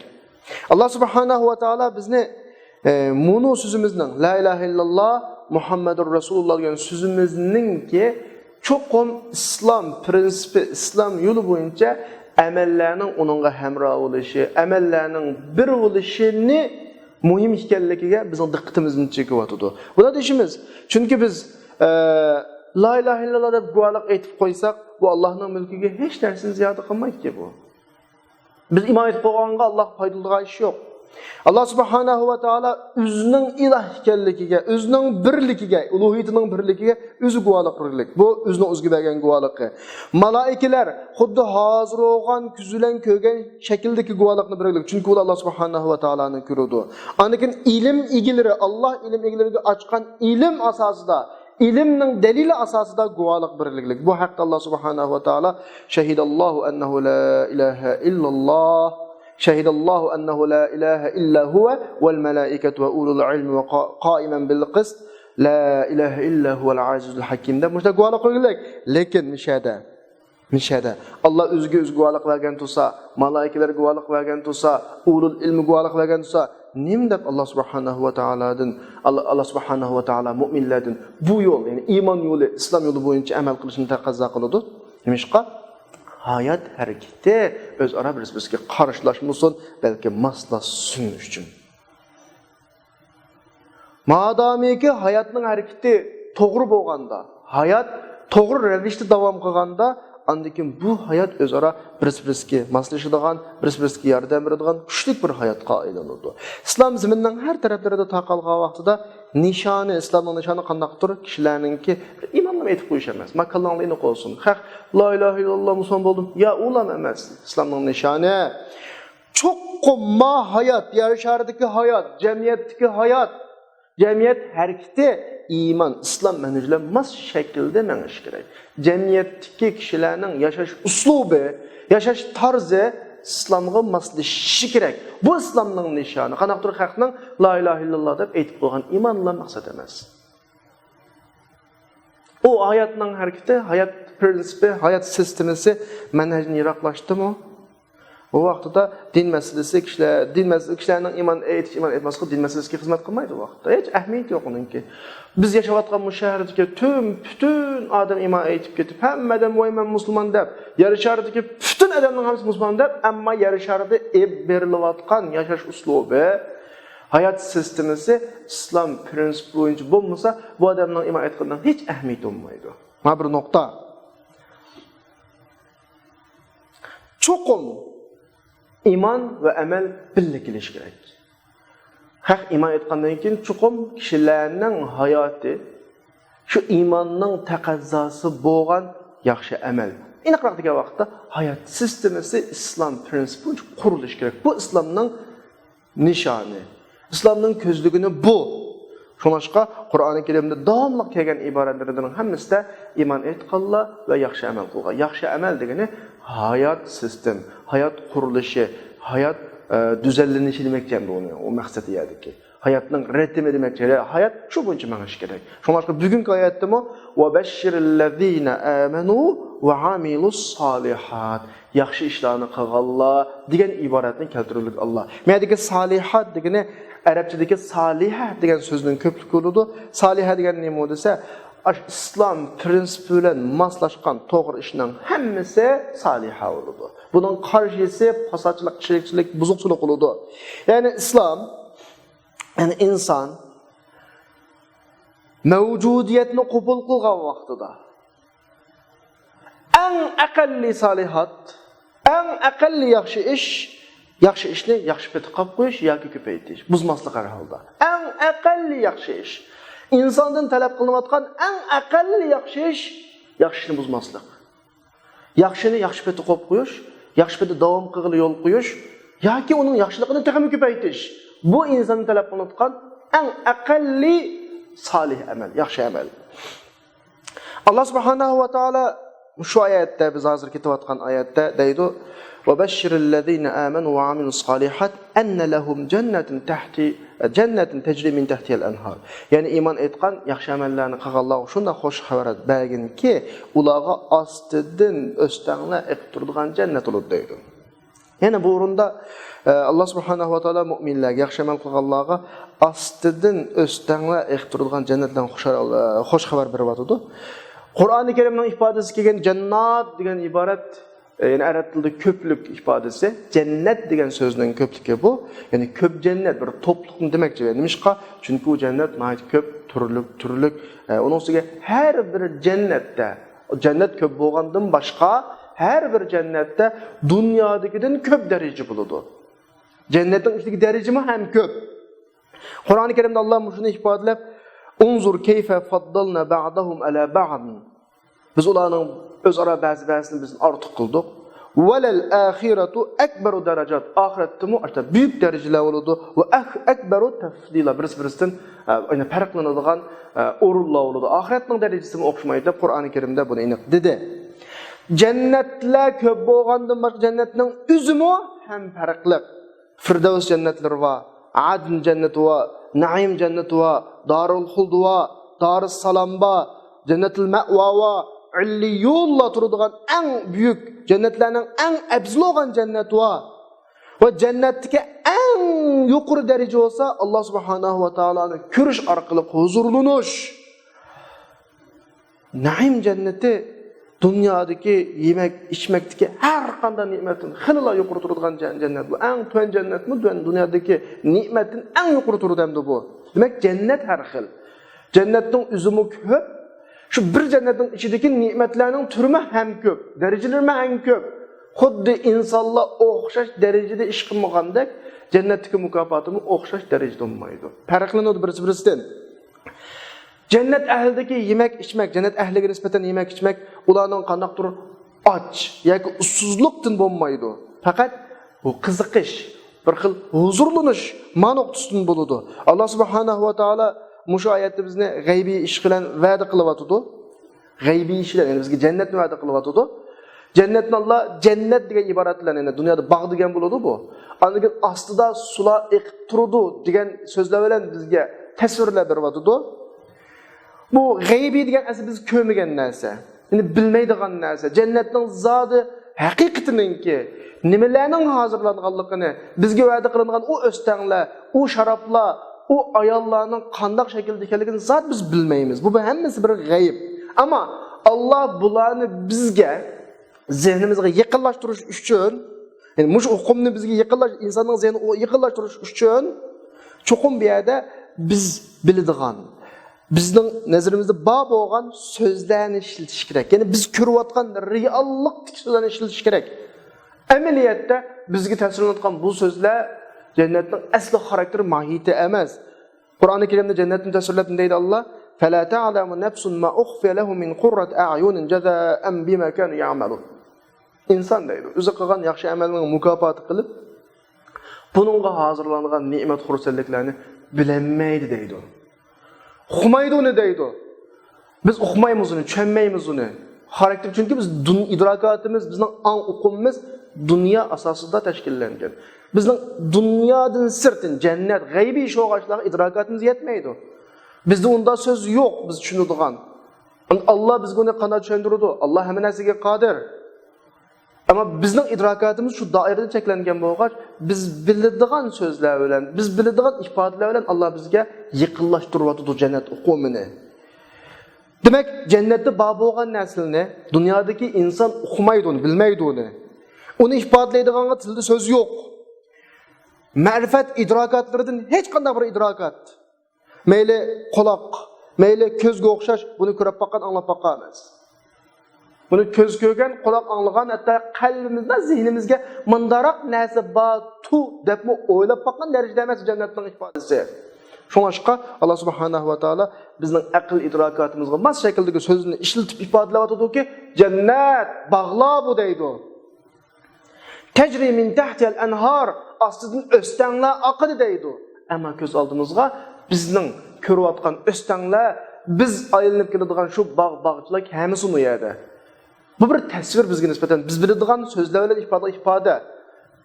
ئاللا سۇبھانەھۇ ۋە تائالا بىزنى، ئە، مۇنۇ سۆزىمىزنىڭ، لا ئىلاھە ئىللاللا مۇھەممەدۇر رەسۇلۇللا دېگەن سۆزىمىزنىڭكى چوقۇم ئىسلام پىرىنسىپى، ئىسلام يولى بويىچە ئەمەللەرنىڭ ئۇنىڭغا ھەمراھ بولۇشى، ئەمەللەرنىڭ بىر بولۇشىنى مۇھىم ئىكەنلىكىگە بىزنىڭ دىققىتىمىزنى چېكىۋاتىدۇ. بۇنى دېيىشىمىز، چۈنكى بىز، ئە، لا ئىلاھە ئىللاللا دەپ گۇۋاھلىق ئېيتىپ قويساق، بۇ ئاللاھنىڭ مۈلكىگە ھېچ نەرسىنى زىيادە قىلمايدىكەن بۇ. بىز ئىمان ئېيتىپ قويغانغا ئاللاھقا پايدىلىدىغان ئىش يوق. ئاللاھ سۇبھانەھۇ ۋە تائالا ئۆزىنىڭ ئىلاھ ئىكەنلىكىگە، ئۆزىنىڭ بىرلىكىگە، ئۇلۇھىيىتىنىڭ بىرلىكىگە ئۆزى گۇۋاھلىق بېرىگلىك. بۇ ئۆزىنىڭ ئۆزىگە بەرگەن گۇۋاھلىقى. مالائىكىلەر خۇددى ھازىر بولغان كۆز بىلەن كۆرگەن شەكىلدىكى گۇۋاھلىقنى بېرىگلىك. چۈنكى ئۇلار ئاللاھ سۇبھانەھۇ ۋە تائالانى كۆرىدۇ. ئاندىن كېيىن ئىلىم ئىگىلىرى، ئاللاھ ئىلىم ئىگىلىرىگە ئاچقان ئىلىم ئاساسىدا، ئىلىمنىڭ دەلىلى ئاساسىدا گۇۋاھلىق بېرىگلىك. بۇ ھەقتە ئاللاھ سۇبھانەھۇ ۋە تائالا، شەھىدەللاھۇ ئەننەھۇ لا ئىلاھە ئىللاللاھ، شەھىدەللاھۇ ئەننەھۇ لا ئىلاھە ئىللا ھۇۋە ۋەل مەلائىكەتۇ ۋە ئۇلۇل ئىلمى ۋە قا-، قائىمەن بىل قىست، لا ئىلاھە ئىللا ھۇۋەل ئەزىزۇل ھەكىم دەپ مۇشۇنداق گۇۋاھلىق بېرىگلىك. لېكىن مىشەدە، مىشەدە ئاللاھ ئۆزىگە ئۆزى گۇۋاھلىق بەرگەن تۇرسا، مالائىكىلەر گۇۋاھلىق بەرگەن تۇرسا، ئۇلۇل ئىلمى گۇۋاھلىق بەرگەن تۇرسا، نېمە دەپ ئاللاھ سۇبھانەھۇ ۋە تائالادىن، ئاللاھ، ئاللاھ سۇبھانەھۇ ۋە تائالا مۆمىنلەردىن بۇ يول، يەنى ئىمان يولى، ئىسلام يولى بويىچە ئەمەل قىلىشنى تەقەززا قىلىدۇ؟ نېمىشقا؟ ھايات ھەرىكىتى ئۆزئارا بىر-بىرسىگە قارشىلاشمىسۇن، بەلكى ماسلاشسۇن ئۈچۈن. مادامىكى ھاياتنىڭ ھەرىكىتى توغرا بولغاندا، ھايات توغرا رەۋىشتە داۋام قىلغاندا، ئاندىن كېيىن بۇ ھايات ئۆزئارا بىرسى-بىرسىگە ماسلىشىدىغان، بىرسى-بىرسىگە ياردەم بېرىدىغان كۈچلۈك بىر ھاياتقا ئايلىنىدۇ. ئىسلام زېمىننىڭ ھەر تەرەپلىرىدە تارقالغان ۋاقتىدا نىشانى، ئىسلامنىڭ نىشانى قانداقتۇر؟ كىشىلەرنىڭكى بىر ئىمانلارنى ئېيتىپ قويۇش ئەمەس. ماكانلاڭلار ئېنىق بولسۇن. خەق لا ئىلاھە ئىللاللا مۇسۇلمان بولدۇم. يا ئۇلام ئەمەس. ئىسلامنىڭ نىشانى چوقۇم ما ھايات، يەر شارىدىكى ھايات، جەمئىيەتتىكى ھايات، جەمئىيەت ھەرىكىتى ئىمان، ئىسلام مەنھەجى بىلەن ماس شەكىلدە مېڭىشى كېرەك. جەمئىيەتتىكى كىشىلەرنىڭ ياشاش ئۇسلۇبى، ياشاش تەرزى ئىسلامغا ماسلىشىشى كېرەك. بۇ ئىسلامنىڭ نىشانى. قانداقتۇر خەقنىڭ لا ئىلاھە ئىللاللا دەپ ئېيتىپ قويغان ئىمانلا مەقسەت ئەمەس. ئۇ ھاياتنىڭ ھەرىكىتى، ھايات پىرىنسىپى، ھايات سىستېمىسى مەنھەجدىن يىراقلاشتىمۇ؟ بۇ ۋاقتىدا دىن مەسىلىسى كىشىلەر، دىن مەسىلىسى كىشىلەرنىڭ ئىمان ئېيتىش، ئىمان ئېيتماسلىقى دىن مەسىلىسىگە خىزمەت قىلمايدۇ بۇ ۋاقىتتا. ھېچ ئەھمىيىتى يوق ئۇنىڭكى. بىز ياشاۋاتقان بۇ شەھەردىكى تۈم، پۈتۈن ئادەم ئىمان ئېيتىپ كېتىپ، ھەممە ئادەم ۋاي مەن مۇسۇلمان دەپ، يەر شارىدىكى پۈتۈن ئادەمنىڭ ھەممىسى مۇسۇلمان دەپ، ئەمما يەر شارىدا ئېلىپ بېرىلىۋاتقان ياشاش ئۇسلۇبى، ھايات سىستېمىسى ئىسلام پىرىنسىپى بويىچە بولمىسا، بۇ ئادەمنىڭ ئىمان ئېيتقىنىنىڭ ھېچ ئەھمىيىتى بولمايدۇ. مانا بىر نۇقتا. چوقۇم ئىمان ۋە ئەمەل بىللە كېلىشى كېرەك. ھەق ئىمان ئېيتقاندىن كېيىن چوقۇم كىشىلەرنىڭ ھاياتى شۇ ئىماننىڭ تەقەززاسى بولغان ياخشى ئەمەل. ئېنىقراق دېگەن ۋاقىتتا ھايات سىستېمىسى ئىسلام پىرىنسىپى بويىچە قۇرۇلۇشى كېرەك. بۇ ئىسلامنىڭ نىشانى. ئىسلامنىڭ كۆزلىگىنى بۇ. شۇڭلاشقا قۇرئانى كەرىمدە داۋاملىق كەلگەن ئىبارەتلىرىنىڭ ھەممىسىدە ئىمان ئېيتقانلار ۋە ياخشى ئەمەل قىلغان. ياخشى ئەمەل دېگىنى ھايات سىستېم، ھايات قۇرۇلۇشى، ھايات، ئە، دۈزەنلىنىشى دېمەكچى ئەمدى ئۇنى، ئۇ مەقسەت يەردىكى. ھاياتنىڭ رىتىمى دېمەكچى، ھايات شۇ بويىچە مېڭىشى كېرەك. شۇڭلاشقا بۈگۈنكى ئايەتتىمۇ، «ۋەبەششىرىللەزىنە ئامەنۇ ۋە ئامىلۇسسالىھات». ياخشى ئىشلارنى قىلغانلار دېگەن ئىبارەتنى كەلتۈرۈۋالدى ئاللا. مەيەدىكى سالىھات دېگىنى، ئەرەبچىدىكى سالىھە دېگەن سۆزنىڭ كۆپلۈكى بولىدۇ. سالىھە دېگەن نېمە دېسە، ئاش-، ئىسلام پىرىنسىپى بىلەن ماسلاشقان توغرا ئىشنىڭ ھەممىسى سالىھە بولىدۇ. بۇنىڭ قارشىسى پاساتچىلىق، شېرىكچىلىك، بۇزۇقچىلىق بولىدۇ. يەنى ئىسلام، يەنى ئىنسان مەۋجۇدىيەتنى قوبۇل قىلغان ۋاقتىدا، ئەڭ ئەقەللىي سالىھات، ئەڭ ئەقەللىي ياخشى ئىش، ياخشى ئىشنى ياخشى پېتى قاپ قويۇش ياكى كۆپەيتىش، بۇزماسلىق ھەر ھالدا. ئەڭ ئەقەللىي ياخشى ئىش. ئىنساندىن تەلەپ قىلىنىۋاتقان ئەڭ ئەقەللىي ياخشى ئىش، ياخشى ئىشنى بۇزماسلىق. ياخشىنى ياخشى پېتى قويۇپ قويۇش، ياخشى پېتى داۋام قىلغىلى يول قويۇش ياكى ئۇنىڭ ياخشىلىقىنى تېخىمۇ كۆپەيتىش. بۇ ئىنساندىن تەلەپ قىلىنىۋاتقان ئەڭ ئەقەللىي سالىھ ئەمەل، ياخشى ئەمەل. ئاللا سۇبھانەھۇ ۋە تائالا شۇ ئايەتتە، بىز ھازىر كېتىۋاتقان ئايەتتە دەيدۇ، «ۋەبەششىرىللەزىنە ئامەنۇ ۋە ئامىلۇسسالىھات ئەننە لەھۇم جەننەتىن تەھتى، جەننەتىن تەجرى مىن تەھتىھەل ئەنھار.» يەنى ئىمان ئېيتقان، ياخشى ئەمەللەرنى قىلغانلارغا شۇنداق خۇش خەۋەر بەرگىنكى، ئۇلارغا ئاستىدىن ئۆستەڭلەر ئېقىپ تۇرىدىغان جەننەت بولىدۇ دەيدۇ. يەنە بۇ ئورۇندا، ئە، ئاللا سۇبھانەھۇ ۋە تائالا مۆمىنلەرگە، ياخشى ئەمەل قىلغانلارغا ئاستىدىن ئۆستەڭلەر ئېقىپ تۇرىدىغان جەننەتلەرنى خۇشال-، ئە، خۇش خەۋەر بېرىۋاتىدۇ. قۇرئانى كەرىمنىڭ ئىپادىسى كەلگەن جەننات دېگەن ئىبارەت، ئە، يەنى ئەرەب تىلىدا كۆپلۈك ئىپادىسى. جەننەت دېگەن سۆزنىڭ كۆپلۈكى بۇ. يەنى كۆپ جەننەت، بىر توپلۇقنى دېمەكچى. نېمىشقا؟ چۈنكى ئۇ جەننەت ناھايىتى كۆپ، تۈرلۈك، تۈرلۈك. ئە، ئۇنىڭ ئۈستىگە ھەر بىر جەننەتتە، جەننەت كۆپ بولغاندىن باشقا، ھەر بىر جەننەتتە دۇنيادىكىدىن كۆپ دەرىجە بولىدۇ. جەننەتنىڭ ئىچىدىكى دەرىجىمۇ ھەم كۆپ. قۇرئانى كەرىمدە ئاللا مۇشۇنى ئىپادىلەپ، انظر كيف فضلنا بعضهم على بعض. بىز ئۇلارنىڭ ئۆزئارا بەزى بەزىسىنى بىز ئارتۇق قىلدۇق. وللآخرة أكبر درجات. ئاخىرەتتىمۇ ئاشۇنداق بۈيۈك دەرىجىلەر بولىدۇ. وأكبر تفضيلا. بىرسى بىرسىدىن، ئە، يەنە پەرقلىنىدىغان، ئە، ئورۇنلار بولىدۇ. ئاخىرەتنىڭ دەرىجىسىمۇ ئوخشىمايدۇ دەپ قۇرئانى كەرىمدە بۇنى ئېنىق دېدى. جەننەتلەر كۆپ بولغاندىن باشقا جەننەتنىڭ ئۆزىمۇ ھەم پەرقلىق. فىردەۋس جەننەتلىرى بار، ئادن جەننىتى بار، نەئىم جەننىتى بار، دارۇل خۇلد بار، دارۇس سالام بار، جەننەتۇل مەۋا بار، ئىللىيۇنلار تۇرىدىغان ئەڭ بۈيۈك جەننەتلەرنىڭ ئەڭ ئەپزىلى بولغان جەننەت بار. ۋە جەننەتتىكى ئەڭ يۇقىرى دەرىجە بولسا، ئاللا سۇبھانەھۇ ۋە تائالانى كۆرۈش ئارقىلىق ھۇزۇرلىنىش. نەئىم جەننىتى دۇنيادىكى يېمەك، ئىچمەكتىكى ھەر قانداق نېمەتتىن خېلىلا يۇقىرى تۇرىدىغان جەن-، جەننەت بۇ. ئەڭ تۆۋەن جەننەتمۇ تۆۋەن دۇنيادىكى نېمەتتىن ئەڭ يۇقىرى تۇرىدۇ ئەمدى بۇ. دېمەك، جەننەت ھەر خىل. جەننەتنىڭ ئۆزىمۇ كۆپ. شۇ بىر جەننەتنىڭ ئىچىدىكى نېمەتلەرنىڭ تۈرىمۇ ھەم كۆپ، دەرىجىلىرىمۇ ھەم كۆپ. خۇددى ئىنسانلار ئوخشاش دەرىجىدە ئىش قىلمىغاندەك، جەننەتتىكى مۇكاپاتىمۇ ئوخشاش دەرىجىدە بولمايدۇ. پەرقلىنىدۇ بىرسى بىرسىدىن. جەننەت ئەھلىدىكى يېمەك-ئىچمەك، جەننەت ئەھلىگە نىسبەتەن يېمەك-ئىچمەك ئۇلارنىڭ قانداقتۇر ئاچ ياكى ئۇسسۇزلۇقتىن بولمايدۇ. پەقەت بۇ قىزىقىش، بىر خىل ھۇزۇرلىنىش ما نۇقتىسىدىن بولىدۇ. ئاللا سۇبھانەھۇ ۋە تائالا مۇشۇ ئايەتتە بىزنى غەيبىي ئىش بىلەن ۋەدە قىلىۋاتىدۇ. غەيبىي ئىش بىلەن، يەنى بىزگە جەننەتنى ۋەدە قىلىۋاتىدۇ. جەننەتنى ئاللا جەننەت دېگەن ئىبارەت بىلەن، يەنى دۇنيادا باغ دېگەن بولىدۇ بۇ. ئاندىن كېيىن ئاستىدا سۇلار ئېقىپ تۇرىدۇ دېگەن سۆزلەر بىلەن بىزگە تەسۋىرلەپ بېرىۋاتىدۇ. بۇ غەيبىي دېگەن ئەسلى بىز كۆرمىگەن نەرسە، يەنى بىلمەيدىغان نەرسە. جەننەتنىڭ زادى ھەقىقىتىنىڭكى نېمىلەرنىڭ ھازىرلانغانلىقىنى، بىزگە ۋەدە قىلىنغان ئۇ ئۆستەڭلەر، ئۇ شارابلار، ئۇ ئاياللارنىڭ قانداق شەكىلدە ئىكەنلىكىنى زادى بىز بىلمەيمىز. بۇ ھەممىسى بىر غەيىب. ئەمما ئاللا بۇلارنى بىزگە، زېھنىمىزغا يېقىنلاشتۇرۇش ئۈچۈن، يەنى مۇشۇ ئۇقۇمنى بىزگە يېقىنلاش-، ئىنساننىڭ زېھنىغا يېقىنلاشتۇرۇش ئۈچۈن چوقۇم بۇ يەردە بىز بىلىدىغان، بىزنىڭ نەزىرىمىزدە بار بولغان سۆزلەرنى ئىشلىتىش كېرەك. يەنى بىز كۆرۈۋاتقان رېئاللىقتىكى سۆزلەرنى ئىشلىتىش كېرەك. ئەمەلىيەتتە بىزگە تەسۋىرلىنىۋاتقان بۇ سۆزلەر جەننەتنىڭ ئەسلى خاراكتېرى، ماھىيىتى ئەمەس. قۇرئانى كەرىمدە جەننەتنى تەسۋىرلەپ نېمە دەيدۇ ئاللا؟ فلا تعلم نفس ما أخفي لهم من قرة أعين جزاء بما كانوا يعملون. ئىنسان دەيدۇ، ئۆزى قىلغان ياخشى ئەمەلنىڭ مۇكاپاتى قىلىپ، بۇنىڭغا ھازىرلانغان نېمەت خۇرسەنلىكلەرنى بىلەلمەيدۇ دەيدۇ. ئۇقمايدۇ ئۇنى دەيدۇ. بىز ئۇقمايمىز ئۇنى، چۈشەنمەيمىز ئۇنى. خاراكتېر، چۈنكى بىز دۇن-، ئىدراكاتىمىز، بىزنىڭ ئاڭ ئۇقۇمىمىز دۇنيا ئاساسىدا تەشكىللەنگەن. بىزنىڭ دۇنيادىن سىرتىن، جەننەت، غەيبىي ئىش بولغاچلارغا ئىدراكاتىمىز يەتمەيدۇ. بىزدە ئۇنداق سۆز يوق، بىز چۈشىنىدىغان. ئاللا بىزگە ئۇنى قانداق چۈشەندۈرىدۇ؟ ئاللا ھەممە نەرسىگە قادىر. ئەمما بىزنىڭ ئىدراكاتىمىز شۇ دائىرىدە چەكلەنگەن بولغاچ، بىز بىلىدىغان سۆزلەر بىلەن، بىز بىلىدىغان ئىپادىلەر بىلەن ئاللا بىزگە يېقىنلاشتۇرۇۋاتىدۇ جەننەت ئۇقۇمىنى. دېمەك، جەننەتتە بار بولغان نەرسىلەرنى دۇنيادىكى ئىنسان ئۇقمايدۇ ئۇنى، بىلمەيدۇ ئۇنى. ئۇنى ئىپادىلەيدىغانغا تىلدا سۆز يوق. مەرىپەت ئىدراكاتلىرىدىن ھېچقانداق بىر ئىدراكات، مەيلى قۇلاق، مەيلى كۆزگە ئوخشاش، بۇنى كۆرۈپ باققان، ئاڭلاپ باققان ئەمەس. بۇنى كۆز كۆرگەن، قۇلاق ئاڭلىغان، ھەتتا قەلبىمىزدە، زېھنىمىزگە مۇنداقراق نەرسە بارتۇ دەپمۇ ئويلاپ باققان دەرىجىدە ئەمەس جەننەتنىڭ ئىپادىسى. شۇڭلاشقا ئاللا سۇبھانەھۇ ۋە تائالا بىزنىڭ ئەقىل ئىدراكاتىمىزغا ماس شەكىلدىكى سۆزنى ئىشلىتىپ ئىپادىلەۋاتىدۇكى، جەننەت، باغلار بۇ دەيدۇ. تەجرى مىن تەھتىھەل ئەنھار، ئاستىدىن ئۆستەڭلەر ئاقىدۇ دەيدۇ. ئەمما كۆز ئالدىمىزغا بىزنىڭ كۆرۈۋاتقان ئۆستەڭلەر، بىز ئايلىنىپ كېلىدىغان شۇ باغ، باغچىلار ھەممىسى ئۇ يەردە. بۇ بىر تەسۋىر بىزگە نىسبەتەن، بىز بىلىدىغان سۆزلەر بىلەن ئىپادە، ئىپادە.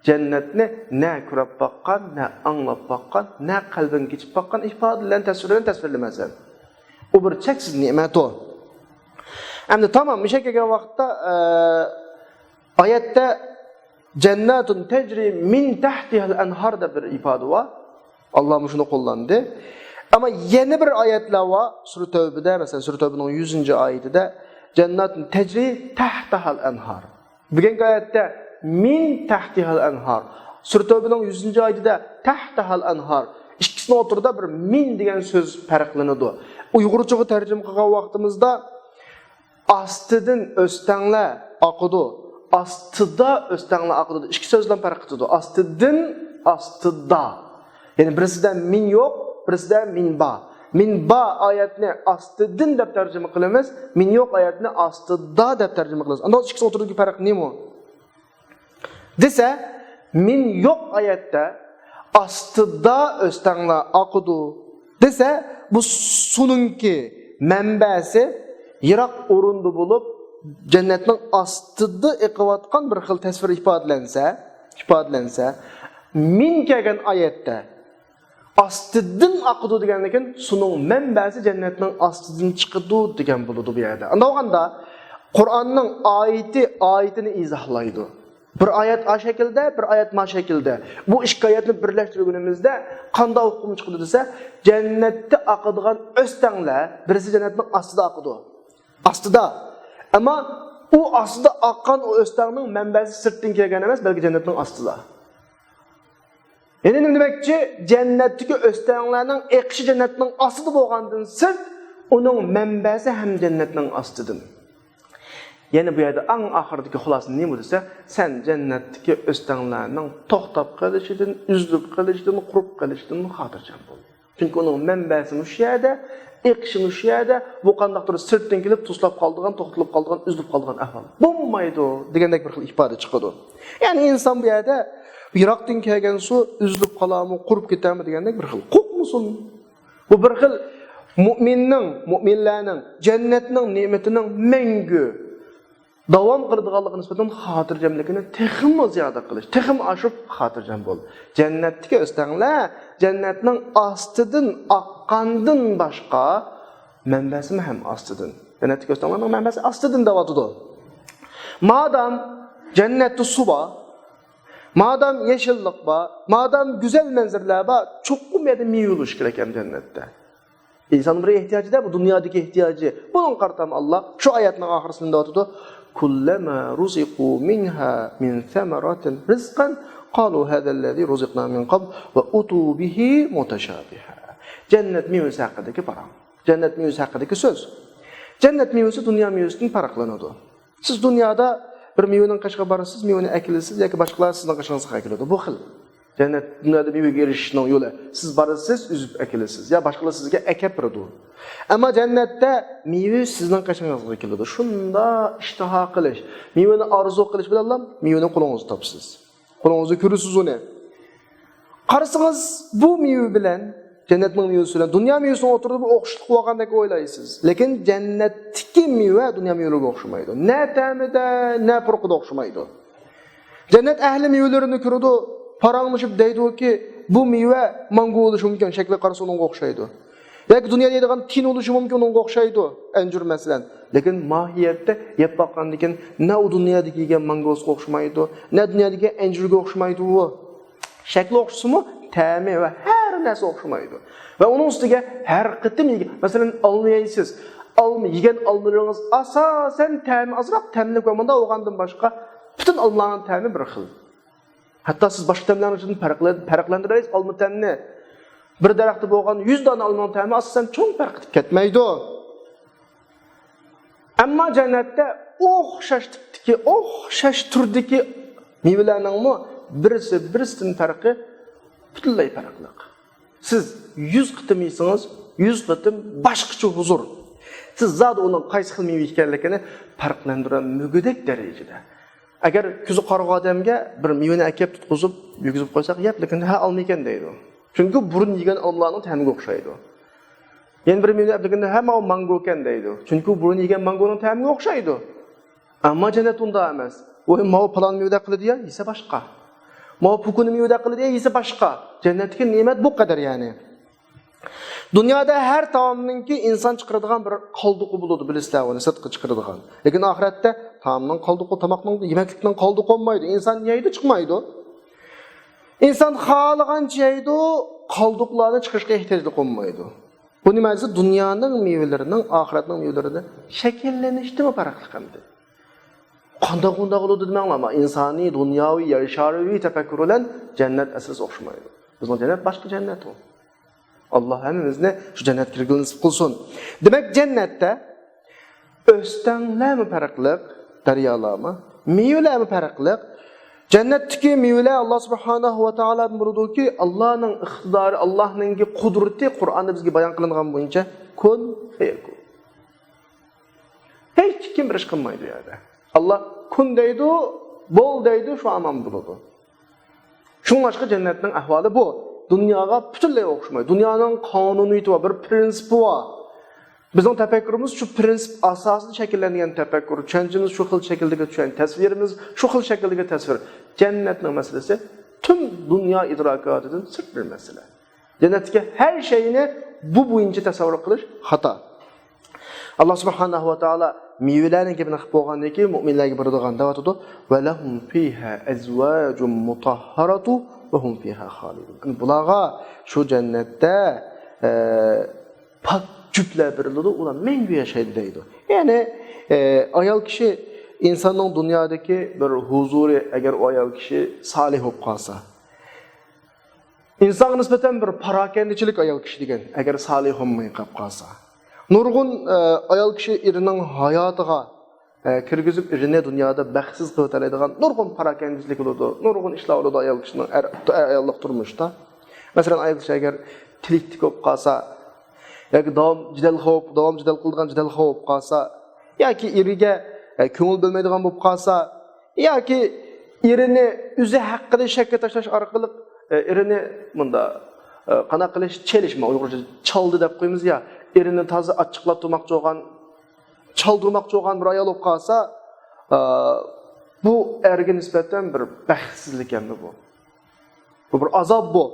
جەننەتنى نە كۆرۈپ باققان، نە ئاڭلاپ باققان، نە قەلبىگە كېچىپ باققان ئىپادە بىلەن، تەسۋىر بىلەن تەسۋىرلىمەيسەن. ئۇ بىر چەكسىز نېمەت ئۇ. ئەمدى تامام مۇشۇ يەرگە كەلگەن ۋاقىتتا، ئە، ئايەتتە جەنناتۇن تەجرى مىن تەھتىھەل ئەنھار دەپ بىر ئىپادە بار. ئاللا مۇشۇنى قوللاندى. ئەمما يەنە بىر ئايەتلەر بار. سۈرە تەۋبىدە، مەسىلەن، سۈرە تەۋبىنىڭ يۈزىنچى ئايىتىدە، جەننەت تەجرى تەھتەھەل ئەنھار. بۈگۈنكى ئايەتتە مىن تەھتىھەل ئەنھار. سۈرە تەۋبىنىڭ يۈزىنچى ئايىتىدە تەھتەھەل ئەنھار. ئىككىسىنىڭ ئوتتۇرىدا بىر مىن دېگەن سۆز پەرقلىنىدۇ. ئۇيغۇرچىغا تەرجىمە قىلغان ۋاقتىمىزدا ئاستىدىن ئۆستەڭلەر ئاقىدۇ، ئاستىدا ئۆستەڭلەر ئاقىدۇ. ئىككى سۆز بىلەن پەرق قىلىدۇ. ئاستىدىن، ئاستىدا. يەنى بىرسىدە مىن يوق، بىرسىدە مىن بار. مىن بار ئايەتنى ئاستىدىن دەپ تەرجىمە قىلىمىز، مىن يوق ئايەتنى ئاستىدا دەپ تەرجىمە قىلىمىز. ئاندىن ئىككىسى ئوتتۇرىدىكى پەرق نېمە؟ دېسە، مىن يوق ئايەتتە ئاستىدا ئۆستەڭلار ئاقىدۇ دېسە، بۇ سۇنىڭكى مەنبەسى يىراق ئورۇندا بولۇپ، جەننەتنىڭ ئاستىدا ئېقىۋاتقان بىر خىل تەسۋىر ئىپادىلەنسە، ئىپادىلەنسە، مىن كەلگەن ئايەتتە ئاستىدىن ئاقىدۇ دېگەندىن كېيىن، سۇنىڭ مەنبەسى جەننەتنىڭ ئاستىدىن چىقىدۇ دېگەن بولىدۇ بۇ يەردە. ئانداق بولغاندا، قۇرئاننىڭ ئايىتى ئايىتىنى ئىزاھلايدۇ. بىر ئايەت ئا شەكىلدە، بىر ئايەت ما شەكىلدە. بۇ ئىككى ئايەتنى بىرلەشتۈرگىنىمىزدە قانداق ئۇقۇم چىقىدۇ دېسە، جەننەتتە ئاقىدىغان ئۆستەڭلەر بىرسى جەننەتنىڭ ئاستىدا ئاقىدۇ. ئاستىدا. ئەمما ئۇ ئاستىدا ئاققان ئۇ ئۆستەڭنىڭ مەنبەسى سىرتتىن كەلگەن ئەمەس، بەلكى جەننەتنىڭ ئاستىدا. يەنى نېمە دېمەكچى؟ جەننەتتىكى ئۆستەڭلەرنىڭ ئېقىشى جەننەتنىڭ ئاستىدا بولغاندىن سىرت، ئۇنىڭ مەنبەسى ھەم جەننەتنىڭ ئاستىدىن. يەنى بۇ يەردە ئەڭ ئاخىرىدىكى خۇلاسە نېمە دېسە، سەن جەننەتتىكى ئۆستەڭلەرنىڭ توختاپ قېلىشىدىن، ئۈزۈلۈپ قېلىشىدىن، قۇرۇپ قېلىشىدىن خاتىرجەم بول. چۈنكى ئۇنىڭ مەنبەسى مۇشۇ يەردە، ئېقىشى مۇشۇ يەردە، بۇ قانداقتۇر سىرتتىن كېلىپ توسۇلۇپ قالىدىغان، توختىلىپ قالىدىغان، ئۈزۈلۈپ قالىدىغان ئەھۋال بولمايدۇ دېگەندەك بىر خىل ئىپادە چىقىدۇ. يەنى ئىنسان بۇ يەردە يىراقتىن كەلگەن سۇ ئۈزۈلۈپ قالارمۇ، قۇرۇپ كېتەرمۇ دېگەندەك بىر خىل قورقمىسۇن. بۇ بىر خىل مۇئمىننىڭ، مۇئمىنلەرنىڭ جەننەتنىڭ نېمىتىنىڭ مەڭگۈ داۋام قىلىدىغانلىقىغا نىسبەتەن خاتىرجەملىكىنى تېخىمۇ زىيادە قىلىش، تېخىمۇ ئاشۇرۇپ خاتىرجەم بول. جەننەتتىكى ئۆستەڭلەر جەننەتنىڭ ئاستىدىن ئاققاندىن باشقا، مەنبەسىمۇ ھەم ئاستىدىن. جەننەتتىكى ئۆستەڭلەرنىڭ مەنبەسى ئاستىدىن دەۋاتىدۇ. مادام جەننەتتە سۇ بار، مادام يېشىللىق بار، مادام گۈزەل مەنزىرىلەر بار، چوقۇم يەردە مېۋە بولۇشى كېرەك ھەم جەننەتتە. ئىنسان بىر ئېھتىياجى-دە، بۇ دۇنيادىكى ئېھتىياجى. بۇنىڭغا قارىتا ئاللا شۇ ئايەتنىڭ ئاخىرىسىدا دەۋاتىدۇ، كلما رزقوا منها من ثمرة رزقا قالوا هذا الذي رزقنا من قبل وأتوا به متشابها. جەننەت مېۋىسى ھەققىدىكى پاراڭ. جەننەت مېۋىسى ھەققىدىكى سۆز. جەننەت مېۋىسى دۇنيا مېۋىسىدىن پەرقلىنىدۇ. سىز دۇنيادا بىر مېۋىنىڭ قېشىغا بارىسىز، مېۋىنى ئەكېلىسىز ياكى باشقىلار سىزنىڭ قېشىڭىزغا ئەكېلىدۇ. بۇ خىل. جەننەت، دۇنيادا مېۋىگە ئېرىشىشنىڭ يولى. سىز بارىسىز، ئۈزۈپ ئەكېلىسىز يا باشقىلار سىزگە ئەكەپ بېرىدۇ. ئەمما جەننەتتە مېۋە سىزنىڭ قېشىڭىزغا كېلىدۇ. شۇنداق ئىشتىھا قىلىش، مېۋىنى ئارزۇ قىلىش بىلەنلا مېۋىنى قولىڭىزدا تاپىسىز. قولىڭىزدا كۆرىسىز ئۇنى. قارىسىڭىز، بۇ مېۋە بىلەن، جەننەتنىڭ مېۋىسى بىلەن دۇنيا مېۋىسىنىڭ ئوتتۇرىدا بىر ئوخشىشلىق بولغاندەك ئويلايسىز. لېكىن جەننەتتىكى مېۋە دۇنيا مېۋىلىرىگە ئوخشىمايدۇ. نە تەمىدە، نە پۇرىقىدا ئوخشىمايدۇ. جەننەت ئەھلى مېۋىلىرىنى كۆرىدۇ، پاراڭلىشىپ دەيدۇكى، بۇ مېۋە مانگو بولۇشى مۇمكىن، شەكلىگە قارىسا ئۇنىڭغا ئوخشايدۇ. ياكى دۇنيادا يەيدىغان تىن بولۇشى مۇمكىن، ئۇنىڭغا ئوخشايدۇ، ئەنجۈر مەسىلەن. لېكىن ماھىيەتتە يەپ باققاندىن كېيىن، نە ئۇ دۇنيادىكى يېگەن مانگوسىغا ئوخشىمايدۇ، نە دۇنيادىكى ئەنجۈرگە ئوخشىمايدۇ ئۇ. شەكلى ئوخشىسىمۇ، تەمى ۋە ھەر نەرسە ئوخشىمايدۇ. ۋە ئۇنىڭ ئۈستىگە ھەر قېتىم يېگەن، مەسىلەن، ئالما يەيسىز. ئالما، يېگەن ئالمىلىرىڭىز ئاساسەن تەمى ئازراق تەملىك ۋە مۇنداق بولغاندىن باشقا، پۈتۈن ئالمىلارنىڭ تەمى بىر خىل. ھەتتا سىز باشقا تەملەرنىڭ ئىچىدىن پەرقلە-، پەرقلەندۈرەلەيسىز ئالما تەمنى. بىر دەرەختە بولغان يۈز دانە ئالمىنىڭ تەمى ئاساسەن چوڭ پەرق قىلىپ كەتمەيدۇ. ئەمما جەننەتتە ئوخشاش تىپتىكى، ئوخشاش تۈردىكى مېۋىلەرنىڭمۇ بىرسى بىرسىدىن پەرقى پۈتۈنلەي پەرقلىق. سىز يۈز قېتىم يېسىڭىز، يۈز قېتىم باشقىچە ھۇزۇر. سىز زادى ئۇنىڭ قايسى خىل مېۋە ئىكەنلىكىنى پەرقلەندۈرەلمىگۈدەك دەرىجىدە. ئەگەر كۆزى قارىغۇ ئادەمگە بىر مېۋىنى ئەكەپ تۇتقۇزۇپ، يېگۈزۈپ قويساق، يەپ، لېكىن ھە، ئالما ئىكەن دەيدۇ. چۈنكى بۇرۇن يېگەن ئالمىلارنىڭ تەمىگە ئوخشايدۇ. يەنە بىر مېۋىنى ئەپ، لېكىن ھە، ماۋۇ مانگو ئىكەن دەيدۇ. چۈنكى بۇرۇن يېگەن مانگونىڭ تەمىگە ئوخشايدۇ. ئەمما جەننەت ئۇنداق ئەمەس. ۋوي، ماۋۇ پالان مېۋىدەك قىلىدۇ يا، يېسە باشقا. ماۋۇ پوكۇنى مېۋىدەك قىلىدۇ يا، يېسە باشقا. جەننەتتىكى نېمەت بۇ قەدەر يەنى. دۇنيادا ھەر تائامنىڭكى ئىنسان چىقىرىدىغان بىر قالدۇقى بولىدۇ، بىلىسىلەر ئۇنى سىرتقا چىقىرىدىغان. لېكىن ئاخىرەتتە تائامنىڭ قالدۇقى، تاماقنىڭ، يېمەكلىكنىڭ قالدۇقى بولمايدۇ. ئىنسان يەيدۇ، چىقمايدۇ. ئىنسان خالىغانچە يەيدۇ، قالدۇقلارنى چىقىرىشقا ئېھتىياجلىق بولمايدۇ. بۇ نېمە دېسە، دۇنيانىڭ مېۋىلىرىنىڭ ئاخىرەتنىڭ مېۋىلىرىدىن شەكىللىنىشتىمۇ پەرقلىق ئەمدى. قانداق ئۇنداق بولىدۇ دېمەڭلار، ئەمما ئىنسانىي، دۇنياۋى، يەر شارىۋى تەپەككۇر بىلەن جەننەت ئەسلىسى ئوخشىمايدۇ. بىزنىڭ جەننەت باشقا جەننەت ئۇ. ئاللا ھەممىمىزنى شۇ جەننەتكە كىرگىلى نېسىپ قىلسۇن. دېمەك، جەننەتتە ئۆستەڭلەرمۇ پەرقلىق، دەريالارمۇ، مېۋىلەرمۇ پەرقلىق. جەننەتتىكى مېۋىلەر ئاللا سۇبھانەھۇ ۋە تائالادىن بولىدۇكى، ئاللانىڭ ئىقتىدارى، ئاللانىڭكى قۇدرىتى قۇرئاندا بىزگە بايان قىلىنغان بويىچە كۇن فەيەكۇن. ھېچكىم بىر ئىش قىلمايدۇ ئۇ يەردە. ئاللا كۇن دەيدۇ، بول دەيدۇ، شۇ ھامان بولىدۇ. شۇڭلاشقا جەننەتنىڭ ئەھۋالى بۇ. دۇنياغا پۈتۈنلەي ئوخشىمايدۇ. دۇنيانىڭ قانۇنىيىتى بار، بىر پرىنسىپى بار. بىزنىڭ تەپەككۇرىمىز شۇ پرىنسىپ ئاساسىدا شەكىللەنگەن تەپەككۇر، چۈشەنچىمىز شۇ خىل شەكىلدىكى چۈشەن-، تەسۋىرىمىز شۇ خىل شەكىلدىكى تەسۋىر. جەننەتنىڭ مەسىلىسى پۈتۈن دۇنيا ئىدراكاتىدىن سىرت بىر مەسىلە. جەننەتتىكى ھەر شەينى بۇ بويىچە تەسەۋۋۇر قىلىش خاتا. ئاللا سۇبھانەھۇ ۋە تائالا مېۋىلەرنىڭ گېپىنى قىلىپ بولغاندىن كېيىن، مۆمىنلەرگە بۇيرۇىدىغان دەۋاتىدۇ، ۋە لەھۇم فىھا ئەزۋاجۇم مۇتەھھەرەتۇ ۋە ھۇم فىھا خالىدۇن. يەنى بۇلارغا شۇ جەننەتتە، ئە، پاك جۈپلەر بېرىلىدۇ، ئۇلار مەڭگۈ ياشايدۇ دەيدۇ. يەنى، ئە، ئايال كىشى ئىنساننىڭ دۇنيادىكى بىر ھۇزۇرى، ئەگەر ئۇ ئايال كىشى سالىھ بولۇپ قالسا، ئىنسانغا نىسبەتەن بىر پاراكەندىچىلىك ئايال كىشى دېگەن، ئەگەر سالىھ بولماي قاپ قالسا. نۇرغۇن، ئە، ئايال كىشى ئېرىنىڭ ھاياتىغا، ئە، كىرگۈزۈپ، ئېرىنى دۇنيادا بەختسىز قىلىۋېتەلەيدىغان نۇرغۇن پاراكەندىچىلىك بولىدۇ، نۇرغۇن ئىشلار بولىدۇ ئايال كىشىنىڭ ئەر، ئاياللىق تۇرمۇشتا. مەسىلەن، ئايال كىشى ئەگەر تىلىك تىك بولۇپ قالسا، ياكى داۋام جېدەل قىلىپ، داۋام جېدەل قىلىدىغان جېدەل بولۇپ قالسا، ياكى ئېرىگە، ئە، كۆڭۈل بۆلمەيدىغان بولۇپ قالسا، ياكى ئېرىنى ئۆزى ھەققىدە شەككە تاشلاش ئارقىلىق، ئە، ئېرىنى مۇنداق، ئە، قانداق قىلىش، چېلىشما، ئۇيغۇرچە چالدى دەپ قويىمىز يا، ئېرىنى تازا ئاچچىقلاپ تۇرماقچى بولغان، چالدۇرماقچى بولغان بىر ئايال بولۇپ قالسا، ئە، بۇ ئەرگە نىسبەتەن بىر بەختسىزلىك ئەمدى بۇ. بۇ بىر ئازاب بۇ.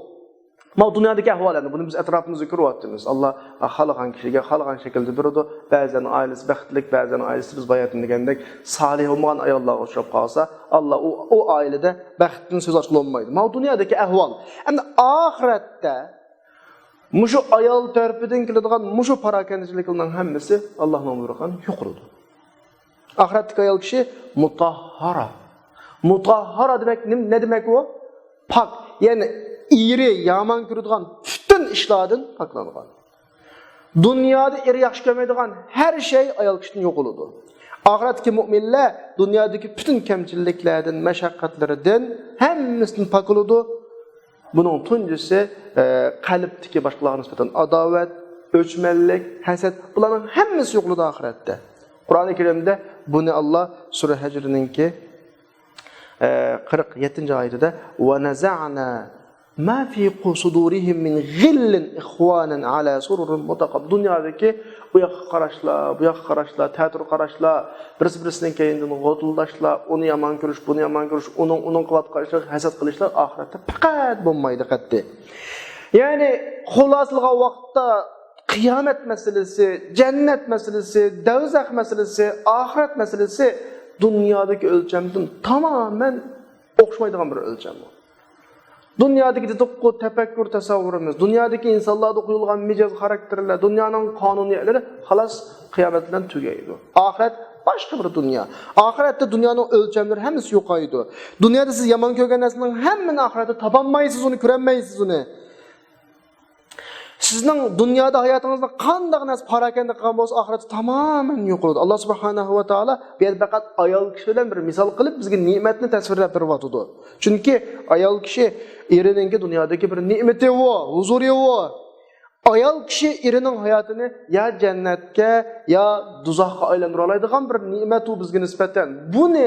ماۋۇ دۇنيادىكى ئەھۋال ئەمدى، بۇنى بىز ئەتراپىمىزدا كۆرۈۋاتىمىز. ئاللا خالىغان كىشىگە خالىغان شەكىلدە بېرىدۇ. بەزىلەرنىڭ ئائىلىسى بەختلىك، بەزىلەرنىڭ ئائىلىسى بىز باياتىن دېگەندەك سالىھ بولمىغان ئاياللارغا ئۇچراپ قالسا، ئاللا ئۇ، ئۇ ئائىلىدە بەختتىن سۆز ئاچقىلى بولمايدۇ. ماۋۇ دۇنيادىكى ئەھۋال. ئەمدى ئاخىرەتتە مۇشۇ ئايال تەرىپىدىن كېلىدىغان مۇشۇ پاراكەندىچىلىكلەرنىڭ ھەممىسى ئاللانىڭ بۇيرۇغان يوقىلىدۇ. ئاخىرەتتىكى ئايال كىشى مۇتاھھارا. مۇتاھھارا دېمەك نېمە، نە دېمەك ئۇ؟ پاك، يەنى ئېرى يامان كۆرىدىغان پۈتۈن ئىشلاردىن پاكلانغان. دۇنيادا ئېرى ياخشى كۆرمەيدىغان ھەر شەي ئايال كىشىدىن يوقىلىدۇ. ئاخىرەتتىكى مۆمىنلەر دۇنيادىكى پۈتۈن كەمچىلىكلەردىن، مەشەققەتلىرىدىن، ھەممىسىدىن پاك بولىدۇ. بۇنىڭ تۇنجىسى، ئە، قەلبتىكى باشقىلارغا نىسبەتەن ئاداۋەت، ئۆچمەنلىك، ھەسەت، بۇلارنىڭ ھەممىسى يوقىلىدۇ ئاخىرەتتە. قۇرئانى كەرىمدە بۇنى ئاللا سۈرە ھەجرنىڭكى، ئە، قىرىق يەتتىنچى ئايىتىدە، ونزعنا ما في صدورهم من غل إخوانا على سرر متقابلين. دۇنيادىكى ئۇ ياققا قاراشلار، بۇ ياققا قاراشلار، تەتۈر قاراشلار، بىرسى بىرسىنىڭ كەينىدىن غودۇلداشلار، ئۇنى يامان كۆرۈش، بۇنى يامان كۆرۈش، ئۇنىڭ، ئۇنىڭ قىلىۋاتقان ئىشلىرىغا ھەسەت قىلىشلار ئاخىرەتتە پەقەت بولمايدۇ قەتئىي. يەنى خۇلاسىلىغان ۋاقىتتا قىيامەت مەسىلىسى، جەننەت مەسىلىسى، دەۋزەخ مەسىلىسى، ئاخىرەت مەسىلىسى دۇنيادىكى ئۆلچەمدىن تامامەن ئوخشىمايدىغان بىر ئۆلچەم بۇ. دۇنيادىكى دېدۇققۇ تەپەككۇر تەسەۋۋۇرىمىز، دۇنيادىكى ئىنسانلاردا قويۇلغان مىجەز خاراكتېرلەر، دۇنيانىڭ قانۇنىيەتلىرى خالاس قىيامەت بىلەن تۈگەيدۇ. ئاخىرەت باشقا بىر دۇنيا. ئاخىرەتتە دۇنيانىڭ ئۆلچەملىرى ھەممىسى يوقايدۇ. دۇنيادا سىز يامان كۆرگەن نەرسىنىڭ ھەممىنى ئاخىرەتتە تاپالمايسىز ئۇنى، كۆرەلمەيسىز ئۇنى. سىزنىڭ دۇنيادا ھاياتىڭىزدا قانداق نەرسە پاراكەندە قىلغان بولسا، ئاخىرەتتە تامامەن يوقىلىدۇ. ئاللا سۇبھانەھۇ ۋە تائالا بۇ يەردە پەقەت ئايال كىشى بىلەن بىر مىسال قىلىپ، بىزگە نېمەتنى تەسۋىرلەپ بېرىۋاتىدۇ. چۈنكى ئايال كىشى ئېرىنىڭكى دۇنيادىكى بىر نېمىتى ئۇ، ھۇزۇرى ئۇ. ئايال كىشى ئېرىنىڭ ھاياتىنى يا جەننەتكە، يا دوزاخقا ئايلاندۇرالايدىغان بىر نېمەت ئۇ بىزگە نىسبەتەن. بۇنى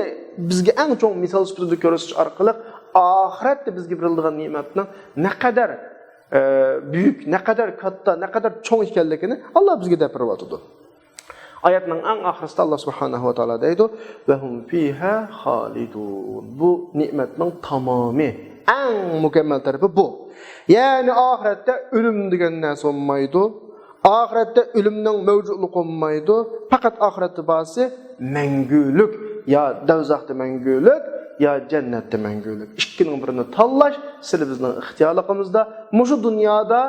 بىزگە ئەڭ چوڭ مىسال سۈپىتىدە كۆرسىتىش ئارقىلىق ئاخىرەتتە بىزگە بېرىلىدىغان نېمەتنىڭ نەقەدەر ئە، بۈيۈك، نەقەدەر كاتتا، نەقەدەر چوڭ ئىكەنلىكىنى ئاللا بىزگە دەپ بېرىۋاتىدۇ. ئايەتنىڭ ئەڭ ئاخىرىسىدا ئاللا سۇبھانەھۇ ۋە تائالا دەيدۇ، ۋە ھۇم فىھا خالىدۇن. بۇ نېمەتنىڭ تامامى، ئەڭ مۇكەممەل تەرىپى بۇ. يەنى ئاخىرەتتە ئۆلۈم دېگەن نەرسە بولمايدۇ. ئاخىرەتتە ئۆلۈمنىڭ مەۋجۇتلۇقى بولمايدۇ. پەقەت ئاخىرەتتە بارسى مەڭگۈلۈك، يا دەۋزەختە مەڭگۈلۈك، يا جەننەتتە مەڭگۈلۈك. ئىككىنىڭ بىرىنى تاللاش سىلى بىزنىڭ ئىختىيارلىقىمىزدا. مۇشۇ دۇنيادا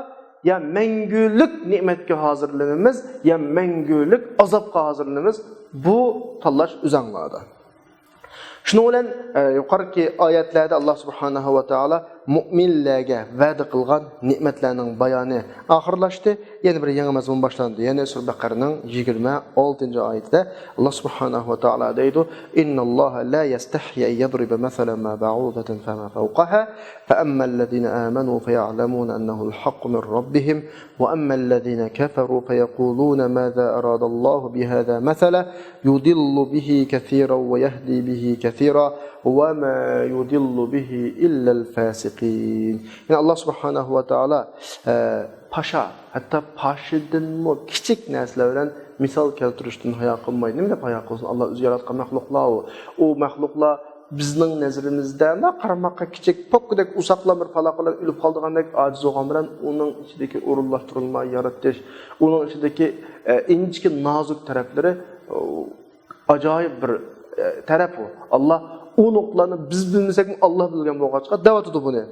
يا مەڭگۈلۈك نېمەتكە ھازىرلىنىمىز، يا مەڭگۈلۈك ئازابقا ھازىرلىنىمىز. بۇ تاللاش ئۆزەڭلاردا. شۇنىڭ بىلەن، ئە، يۇقىرىقى ئايەتلەردە ئاللا سۇبھانەھۇ ۋە تائالا مۇئمىنلەرگە ۋەدە قىلغان نېمەتلەرنىڭ بايانى ئاخىرلاشتى. يەنە بىر يېڭى مەزمۇن باشلاندى. يەنى سۈرە بەقەرىنىڭ يىگىرمە ئالتىنچى ئايىتىدە ئاللا سۇبھانەھۇ ۋە تائالا دەيدۇ: إن الله لا يستحيي أن يضرب مثلا ما بعوضة فما فوقها فأما الذين آمنوا فيعلمون أنه الحق من ربهم وأما الذين كفروا فيقولون ماذا أراد الله بهذا مثلا يضل به كثيرا ويهدي به كثيرا وما يضل به إلا الفاسقين. يەنى ئاللا سۇبھانەھۇ ۋە تائالا، ئە، پاشا، ھەتتا پاشىدىنمۇ كىچىك نەرسىلەر بىلەن مىسال كەلتۈرۈشتىن ھايا قىلمايدۇ. نېمە دەپ ھايا قىلسۇن؟ ئاللا ئۆزى ياراتقان مەخلۇقلار ئۇ. ئۇ مەخلۇقلار بىزنىڭ نەزىرىمىزدە مۇنداق قارىماققا كىچىك، پوككىدەك ئۇساقلار بىر پالاق بىلەن ئۆلۈپ قالىدىغاندەك ئاجىز بولغان بىلەن ئۇنىڭ ئىچىدىكى ئورۇنلاشتۇرۇلما يارىتىش، ئۇنىڭ ئىچىدىكى، ئە، ئىنچىكە نازۇك تەرەپلىرى، ئۇ، ئاجايىپ بىر، ئە، تەرەپ ئۇ. ئاللا ئۇ نۇقتىلارنى بىز بىلمىسەكمۇ ئاللا بىلگەن بولغاچقا دەۋاتىدۇ بۇنى.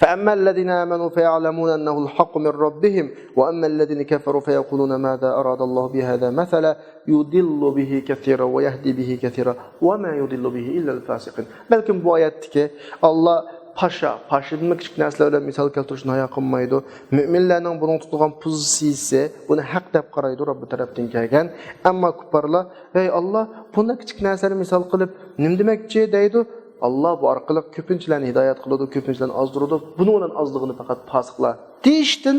فأما الذين آمنوا فيعلمون أنه الحق من ربهم وأما الذين كفروا فيقولون ماذا أراد الله بهذا مثلا يضل به كثيرا ويهدي به كثيرا وما يضل به إلا الفاسقين. بەلكىم بۇ ئايەتتىكى ئاللا پاشا، پاشىدىنمۇ كىچىك نەرسىلەر بىلەن مىسال كەلتۈرۈشنى ھايا قىلمايدۇ. مۆمىنلەرنىڭ بۇنىڭ تۇتقان پوزىتسىيىسى، بۇنى ھەق دەپ قارايدۇ، رەببى تەرەپتىن كەلگەن. ئەمما كۇپپارلار، ھەي ئاللا، بۇنداق كىچىك نەرسىلەرنى مىسال قىلىپ نېمە دېمەكچى دەيدۇ. ئاللا بۇ ئارقىلىق كۆپىنچىلەرنى ھىدايەت قىلىدۇ، كۆپىنچىلەرنى ئازدۇرىدۇ. بۇنىڭ بىلەن ئازلىغىنى پەقەت پاسىقلار دېيىشتىن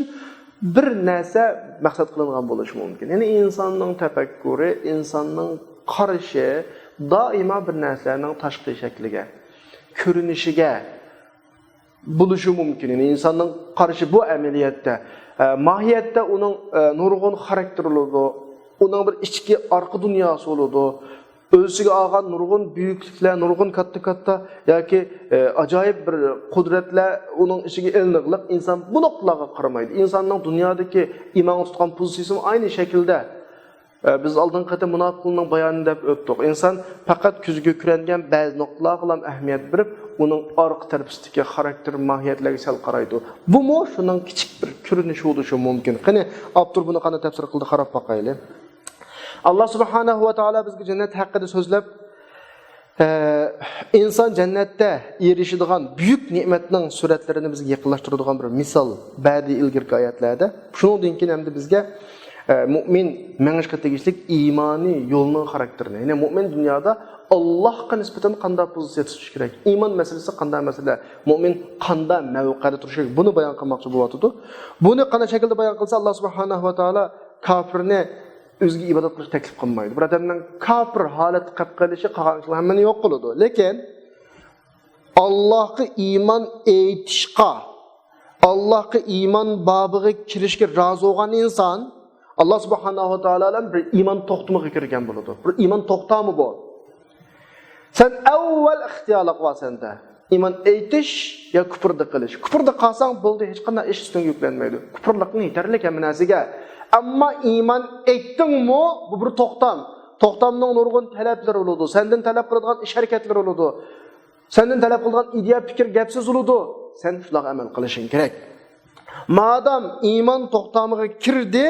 بىر نەرسە مەقسەت قىلىنغان بولۇشى مۇمكىن. يەنى ئىنساننىڭ تەپەككۇرى، ئىنساننىڭ قارىشى دائىما بىر نەرسىلەرنىڭ تاشقى شەكلىگە، كۆرۈنۈشىگە بولۇشى مۇمكىن. يەنى ئىنساننىڭ قارىشى بۇ ئەمەلىيەتتە، ئە، ماھىيەتتە ئۇنىڭ، ئە، نۇرغۇن خاراكتېرى بولىدۇ، ئۇنىڭ بىر ئىچكى ئارقا دۇنياسى بولىدۇ. ئۆز ئىچىگە ئالغان نۇرغۇن بۈيۈكلۈكلەر، نۇرغۇن كاتتا-كاتتا ياكى، ئە، ئاجايىپ بىر قۇدرەتلەر ئۇنىڭ ئىچىگە ئېلىنىغلىق، ئىنسان بۇ نۇقتىلارغا قارىمايدۇ. ئىنساننىڭ دۇنيادىكى ئىمانغا تۇتقان پوزىتسىيىسىمۇ ئاينى شەكىلدە. ئە، بىز ئالدىنقى قېتىم مۇناپىقلارنىڭ بايانىنى دەپ ئۆتتۇق. ئىنسان پەقەت كۆزىگە كۆرۈنگەن بەزى نۇقتىلارغىلا ئەھمىيەت بېرىپ، ئۇنىڭ ئارقا تەرىپىسىدىكى خاراكتېر، ماھىيەتلەرگە سەل قارايدۇ. بۇمۇ شۇنىڭ كىچىك بىر كۆرۈنۈشى بولۇشى مۇمكىن. قېنى، ئاپتور بۇنى قانداق تەپسىر قىلدى، قاراپ باقايلى. ئاللا سۇبھانەھۇ ۋە تائالا بىزگە جەننەت ھەققىدە سۆزلەپ، ئە، ئىنسان جەننەتتە ئېرىشىدىغان بۈيۈك نېمەتنىڭ سۈرەتلىرىنى بىزگە يېقىنلاشتۇرىدىغان بىر مىسال بەردى ئىلگىرىكى ئايەتلەردە. شۇنىڭدىن كېيىن ئەمدى بىزگە، ئە، مۇئمىن مېڭىشقا تېگىشلىك ئىمانىي يولنىڭ خاراكتېرىنى، يەنى مۇئمىن دۇنيادا ئاللاھقا نىسبەتەن قانداق پوزىتسىيە تۇتۇش كېرەك، ئىمان مەسىلىسى قانداق مەسىلە، مۇئمىن قانداق مەۋقەدە تۇرۇشى كېرەك، بۇنى بايان قىلماقچى بولۇۋاتىدۇ. بۇنى قانداق شەكىلدە بايان قىلسا، ئاللا سۇبھانەھۇ ۋە تائالا كاپىرنى ئۆزىگە ئىبادەت قىلىشقا تەكلىپ قىلمايدۇ. بىر ئادەمنىڭ كاپىر ھالەتكە قېلىپ قېلىشى قالغان ئىشلار ھەممىنى يوق قىلىدۇ. لېكىن ئاللاھقا ئىمان ئېيتىشقا، ئاللاھقا ئىمان بابىغا كىرىشكە رازى بولغان ئىنسان ئاللا سۇبھانەھۇ ۋە تائالا بىلەن بىر ئىمان توختىمىغا كىرگەن بولىدۇ. بىر ئىمان توختامى بۇ. سەن ئەۋۋەل ئىختىيارلىق بار سەندە. ئىمان ئېيتىش يا كۇپۇردا قىلىش. كۇپۇردا قالساڭ بولدى، ھېچقانداق ئىش ئۈستۈڭگە يۈكلەنمەيدۇ. كۇپۇرلۇقنى يېتەرلىك ھەممە نەرسىگە. ئەمما ئىمان ئېيتتىڭمۇ، بۇ بىر توختام. توختامنىڭ نۇرغۇن تەلەپلىرى بولىدۇ. سەندىن تەلەپ قىلىدىغان ئىش ھەرىكەتلىرى بولىدۇ. سەندىن تەلەپ قىلىدىغان ئىدىيە، پىكىر، گەپ، سۆز بولىدۇ. سەن شۇلارغا ئەمەل قىلىشىڭ كېرەك. مادام ئىمان توختامىغا كىردى،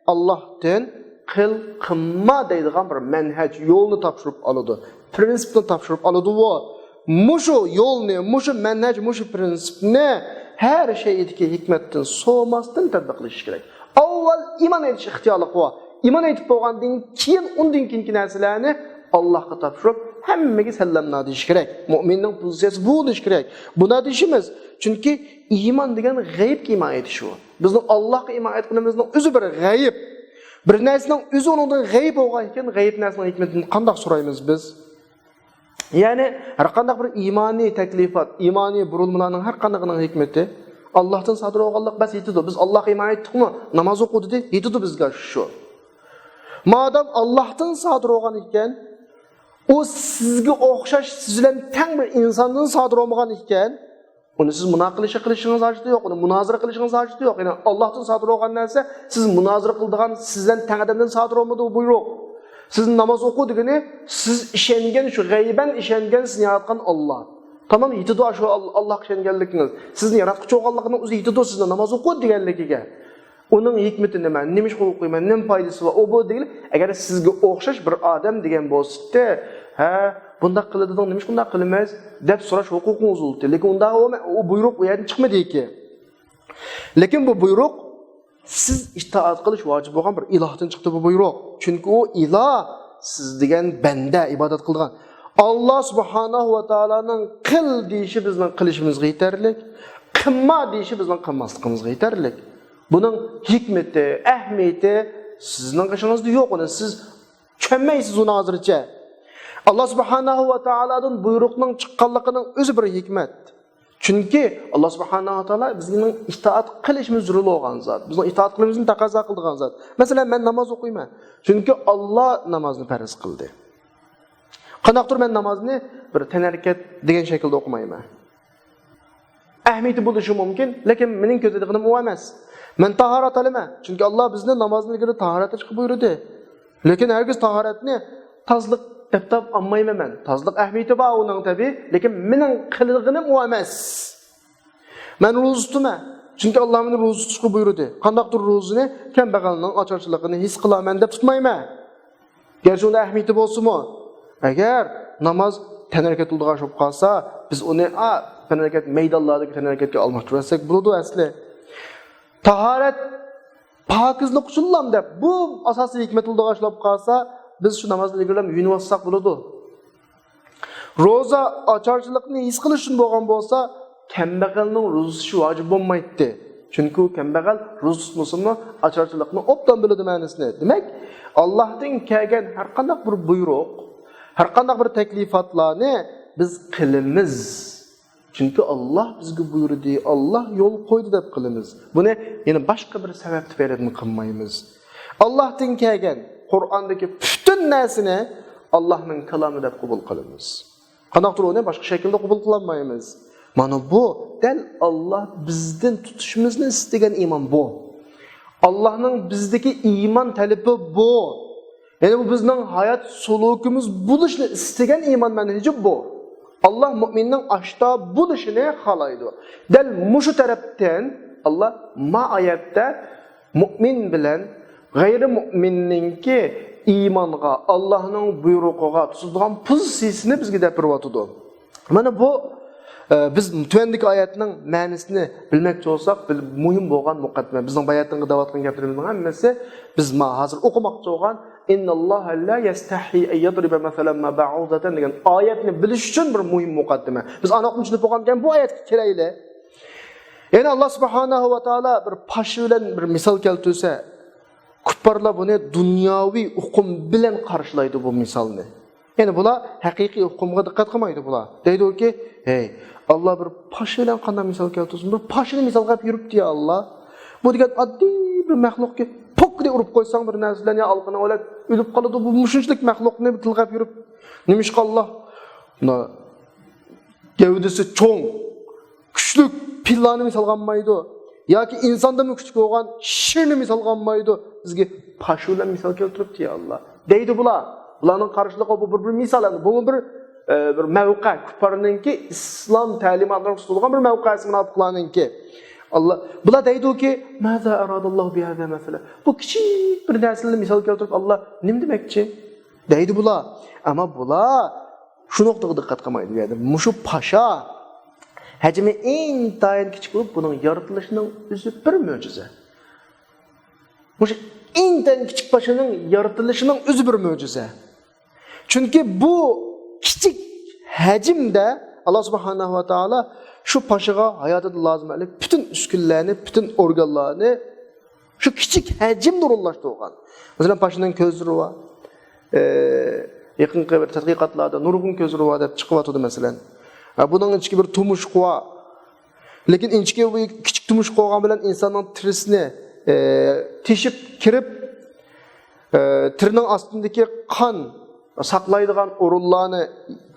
ئاللاھتىن قىل، قىلما دەيدىغان بىر مەنھەج، يولنى تاپشۇرۇپ ئالىدۇ، پرىنسىپنى تاپشۇرۇپ ئالىدۇ. مۇشۇ يولنى، مۇشۇ مەنھەج، مۇشۇ پرىنسىپنى ھەر شەيئىدىكى ھېكمەتتىن سوماستىن تەتبىق قىلىش كېرەك. ئاۋۋال ئىمان ئېيتىش ئىختىيارلىق بۇ. ئىمان ئېيتىپ بولغاندىن كېيىن، ئۇندىن كېيىنكى نەرسىلەرنى ئاللاھقا تاپشۇرۇپ، ھەممىگە سەللەمنا دېيىش كېرەك. مۇئمىننىڭ پوزىتسىيەسى بۇ بولۇشى كېرەك. بۇنداق دېيىشىمىز، چۈنكى ئىمان دېگەن غەيىبكە ئىمان ئېيتىش ئۇ. بىزنىڭ ئاللاھقا ئىمان ئېيتقىنىمىزنىڭ ئۆزى بىر غەيىب. بىر نەرسىنىڭ ئۆزى ئۇنىڭدىن غەيىب بولغان ئىكەن، غەيىب نەرسىنىڭ ھېكمىتىنى قانداق سورايمىز بىز؟ يەنى ھەر قانداق بىر ئىمانىي تەكلىپات، ئىمانىي بۇرۇلمىلارنىڭ ھەر قاندىقىنىڭ ھېكمىتى ئاللاھتىن سادىر بولغانلىق بەس يېتىدۇ. بىز ئاللاھقا ئىمان ئېيتتۇقمۇ، ناماز ئوقۇ دېدى، يېتىدۇ بىزگە شۇ. مادام ئاللاھتىن سادىر بولغان ئىكەن، ئۇ سىزگە ئوخشاش، سىز بىلەن تەڭ بىر ئىنساندىن سادىر بولمىغان ئىكەن، ئۇنى سىز مۇناقىشە قىلىشىڭىز ھاجىتى يوق، ئۇنى مۇنازىرە قىلىشىڭىز ھاجىتى يوق. يەنى ئاللاھتىن سادىر بولغان نەرسە، سىز مۇنازىرە قىلىدىغان، سىز بىلەن تەڭ ئادەمدىن سادىر بولمىدى بۇ بۇيرۇق. سىز ناماز ئوقۇ دېگىنى، سىز ئىشەنگەن، شۇ غەيبەن ئىشەنگەن سىزنى ياراتقان ئاللا. تامام يېتىدۇ شۇ ئاللاھقا ئىشەنگەنلىكىڭىز. سىزنى ياراتقۇچى بولغانلىقىنىڭ ئۆزى يېتىدۇ سىزنى ناماز ئوقۇ دېگەنلىكىگە. ئۇنىڭ ھېكمىتى نېمە؟ نېمە ئىشقا ئوقۇيمەن؟ نېمە پايدىسى بار؟ ئۇ بۇ دېگىلى، ئەگەر سىزگە ئوخشاش بىر ئادەم دېگەن بولسىدى، ھە، بۇنداق قىلىدىدىڭ، نېمە ئىش بۇنداق قىلىمىز دەپ سوراش ھوقۇقىڭىز بولدى. لېكىن ئۇنداق ئۇ، ئۇ بۇيرۇق ئۇ يەردىن چىقمىدىكى. لېكىن بۇ بۇيرۇق سىز ئىتائەت قىلىش ۋاجىپ بولغان بىر ئىلاھتىن چىقتى بۇ بۇيرۇق. چۈنكى ئۇ ئىلاھ سىز دېگەن بەندە ئىبادەت قىلىدىغان. ئاللا سۇبھانەھۇ ۋە تائالانىڭ قىل دېيىشى بىزنىڭ قىلىشىمىزغا يېتەرلىك، قىلما دېيىشى بىزنىڭ قىلماسلىقىمىزغا يېتەرلىك. بۇنىڭ ھېكمىتى، ئەھمىيىتى سىزنىڭ قېشىڭىزدا يوق. ئۇنى سىز چۈشەنمەيسىز ئۇنى ھازىرچە. ئاللا سۇبھانەھۇ ۋە تائالادىن بۇيرۇقنىڭ چىققانلىقىنىڭ ئۆزى بىر ھېكمەت. چۈنكى ئاللا سۇبھانەھۇ ۋە تائالا بىزنىڭ ئىتائەت قىلىشىمىز زۆرۈر بولغان زات، بىزنىڭ ئىتائەت قىلىشىمىزنى تەقەززا قىلىدىغان زات. مەسىلەن، مەن ناماز ئوقۇيمەن. چۈنكى ئاللا نامازنى پەرز قىلدى. قانداقتۇر مەن نامازنى بىر تەنھەرىكەت دېگەن شەكىلدە ئوقۇمايمەن. ئەھمىيىتى بولۇشى مۇمكىن، لېكىن مېنىڭ كۆزلەيدىغىنىم ئۇ ئەمەس. مەن تاھارەت ئالىمەن، چۈنكى ئاللا بىزنى نامازدىن ئىلگىرى تاھارەت ئېلىشقا بۇيرۇدى. لېكىن ھەرگىز تاھارەتنى تازىلىق دەپ تاپ ئالمايمەن مەن. تازىلىق ئەھمىيىتى بار ئۇنىڭ تەبىئىي، لېكىن مېنىڭ قىلىدىغىنىم ئۇ ئەمەس. مەن روزا تۇتىمەن، چۈنكى ئاللا مېنى روزا تۇتۇشقا بۇيرۇدى. قانداقتۇر روزىنى كەمبەغەلنىڭ ئاچارچىلىقىنى ھېس قىلارمەن دەپ تۇتمايمەن. گەرچە ئۇنىڭ ئەھمىيىتى بولسىمۇ، ئەگەر ناماز تەنھەرىكەت قىلىدىغان ئىش بولۇپ قالسا، بىز ئۇنى، ئا، تەنھەرىكەت، مەيدانلاردىكى تەنھەرىكەتكە ئالماشتۇرۇۋەتسەك بولىدۇ ئەسلى. تاھارەت پاكىزلىق ئۈچۈنلام دەپ، بۇ ئاساسىي ھېكمەت قىلىدىغان ئىش بولۇپ قالسا، بىز شۇ نامازدىن ئىلگىرىلەم يۇيۇنۇۋالساق بولىدۇ. روزا ئاچارچىلىقنى ھېس قىلىش ئۈچۈن بولغان بولسا، كەمبەغەلنىڭ روزا تۇتۇشى ۋاجىپ بولمايتتى. چۈنكى ئۇ كەمبەغەل روزا تۇتمىسىمۇ ئاچارچىلىقنى ئوبدان بىلىدۇ مەنىسىنى. دېمەك، ئاللاھتىن كەلگەن ھەر قانداق بىر بۇيرۇق، ھەر قانداق بىر تەكلىپاتلارنى بىز قىلىمىز. چۈنكى ئاللا بىزگە بۇيرۇدى، ئاللا يول قويدى دەپ قىلىمىز. بۇنى يەنە باشقا بىر سەۋەب تۈپەيلىدىن قىلمايمىز. ئاللاھتىن كەلگەن قۇرئاندىكى پۈتۈن نەرسىنى ئاللاھنىڭ كالامى دەپ قوبۇل قىلىمىز. قانداقتۇر ئۇنى باشقا شەكىلدە قوبۇل قىلالمايمىز. مانا بۇ دەل ئاللا بىزدىن تۇتۇشىمىزنى ئىستىگەن ئىمان بۇ. ئاللاھنىڭ بىزدىكى ئىمان تەلىپى بۇ. يەنى بۇ بىزنىڭ ھايات سۇلۇكىمىز بولۇشنى ئىستىگەن ئىمان مەنھىجى بۇ. ئاللا مۇئمىننىڭ ئاشتا بولۇشىنى خالايدۇ. دەل مۇشۇ تەرەپتىن ئاللا ما ئايەتتە مۇئمىن بىلەن غەيرىي مۇئمىننىڭكى ئىمانغا، ئاللاھنىڭ بۇيرۇقىغا تۇتىدىغان پوزىتسىيىسىنى بىزگە دەپ بېرىۋاتىدۇ. مانا بۇ، ئە، بىز تۆۋەندىكى ئايەتنىڭ مەنىسىنى بىلمەكچى بولساق، بىر مۇھىم بولغان مۇقەددىمە. بىزنىڭ باياتىنقى دەۋاتقان گەپلىرىمىزنىڭ ھەممىسى بىز ما ھازىر ئوقۇماقچى بولغان «إن الله لا يستحي أن يضرب مثلا ما بعوضة» دېگەن ئايەتنى بىلىش ئۈچۈن بىر مۇھىم مۇقەددىمە. بىز ئانا ئوقۇم چۈشىنىپ بولغاندىكىن بۇ ئايەتكە كېلەيلى. يەنى ئاللا سۇبھانەھۇ ۋە تائالا بىر پاشا بىلەن بىر مىسال كەلتۈرسە، كۇپپارلار بۇنى دۇنياۋى ئۇقۇم بىلەن قارشىلايدۇ بۇ مىسالنى. يەنى بۇلار ھەقىقىي ئۇقۇمغا دىققەت قىلمايدۇ بۇلار. دەيدۇكى، ھەي، ئاللا بىر پاشا بىلەن قانداق مىسال كەلتۈرسۇن؟ بىر پاشىنى مىسال قىلىپ يۈرۈپتۇ يا ئاللا. بۇ دېگەن ئاددىي بىر مەخلۇقكى پوككىدە ئۇرۇپ قويساڭ بىر نەرسە بىلەن يا ئالقىنىڭ بىلەن ئۆلۈپ قالىدۇ. بۇ مۇشۇنچىلىك مەخلۇقنى تىلغاپ يۈرۈپ. نېمىشقا ئاللا؟ مۇنا گەۋدىسى چوڭ، كۈچلۈك پىللانى مىسالغا ئالمايدۇ. ياكى ئىنساندىنمۇ كۈچلۈك بولغان شىرنى مىسالغا ئالمايدۇ. بىزگە پاشا بىلەن مىسال كەلتۈرۈپتۇ يا ئاللا. دەيدۇ بۇلار. بۇلارنىڭ قارشىلىقى بۇ بىر، بىر مىسال ئەمدى. بۇمۇ بىر، ئە، بىر مەۋقە. كۇپپارنىڭكى ئىسلام تەلىماتلىرىغا تۇتۇلغان بىر مەۋقەسى مۇناپىقلارنىڭكى. ئاللا، بۇلار دەيدۇكى، «ماذا أراد الله بهذا مثلا؟» بۇ كىچىك بىر نەرسىنى مىسال كەلتۈرۈپ ئاللا نېمە دېمەكچى؟ دەيدۇ بۇلار. ئەمما بۇلار شۇ نۇقتىغا دىققەت قىلمايدۇ بۇ يەردە. مۇشۇ پاشا ھەجمى ئىنتايىن كىچىك بولۇپ، بۇنىڭ يارىتىلىشىنىڭ ئۆزى بىر مۆجىزە. مۇشۇ ئىنتايىن كىچىك پاشىنىڭ يارىتىلىشىنىڭ ئۆزى بىر مۆجىزە. چۈنكى بۇ كىچىك ھەجىمدە ئاللا سۇبھانەھۇ ۋە تائالا شۇ پاشىغا ھاياتىدا لازىم ئەللىك پۈتۈن ئۈسكۈنىلەرنى، پۈتۈن ئورگانلارنى شۇ كىچىك ھەجىمدە ئورۇنلاشتۇرغان. مەسىلەن، پاشىنىڭ كۆزلىرى بار. ئە، يېقىنقى بىر تەتقىقاتلاردا نۇرغۇن كۆزلىرى بار دەپ چىقىۋاتىدۇ، مەسىلەن. ئە، بۇنىڭ ئىچىگە بىر تۇمشۇق بار. لېكىن ئىنچىكە بۇ كىچىك تۇمشۇق بولغان بىلەن ئىنساننىڭ تېرىسىنى، ئە، تېشىپ كىرىپ، ئە، تېرىنىڭ ئاستىدىكى قان ساقلايدىغان ئورۇنلارنى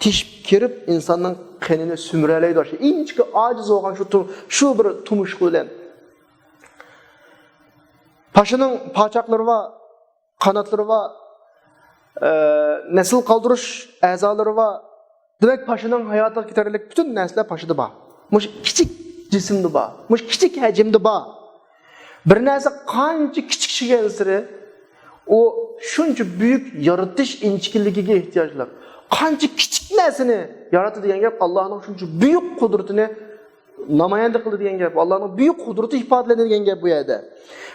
تېشىپ كىرىپ، ئىنساننىڭ قېنىنى سۈمۈرەلەيدۇ. شۇ ئىنچىكە ئاجىز بولغان شۇ تۇ-، شۇ بىر تۇمشۇق بىلەن. پاشىنىڭ پاچاقلىرى بار، قاناتلىرى بار، ئە، نەسىل قالدۇرۇش ئەزالىرى بار، دېمەك، پاشىنىڭ ھاياتىغا كېتەرلىك پۈتۈن نەرسىلەر پاشىدا بار. مۇشۇ كىچىك جىسىمدا بار. مۇشۇ كىچىك ھەجىمدە بار. بىر نەرسە قانچە كىچىكلىگەنسېرى، ئۇ شۇنچە بۈيۈك يارىتىش ئىنچىكىلىكىگە ئېھتىياجلىق. قانچە كىچىك نەرسىنى ياراتتى دېگەن گەپ ئاللانىڭ شۇنچە بۈيۈك قۇدرىتىنى نامايەندە قىلدى دېگەن گەپ، ئاللانىڭ بۈيۈك قۇدرىتى ئىپادىلەندى دېگەن گەپ بۇ يەردە.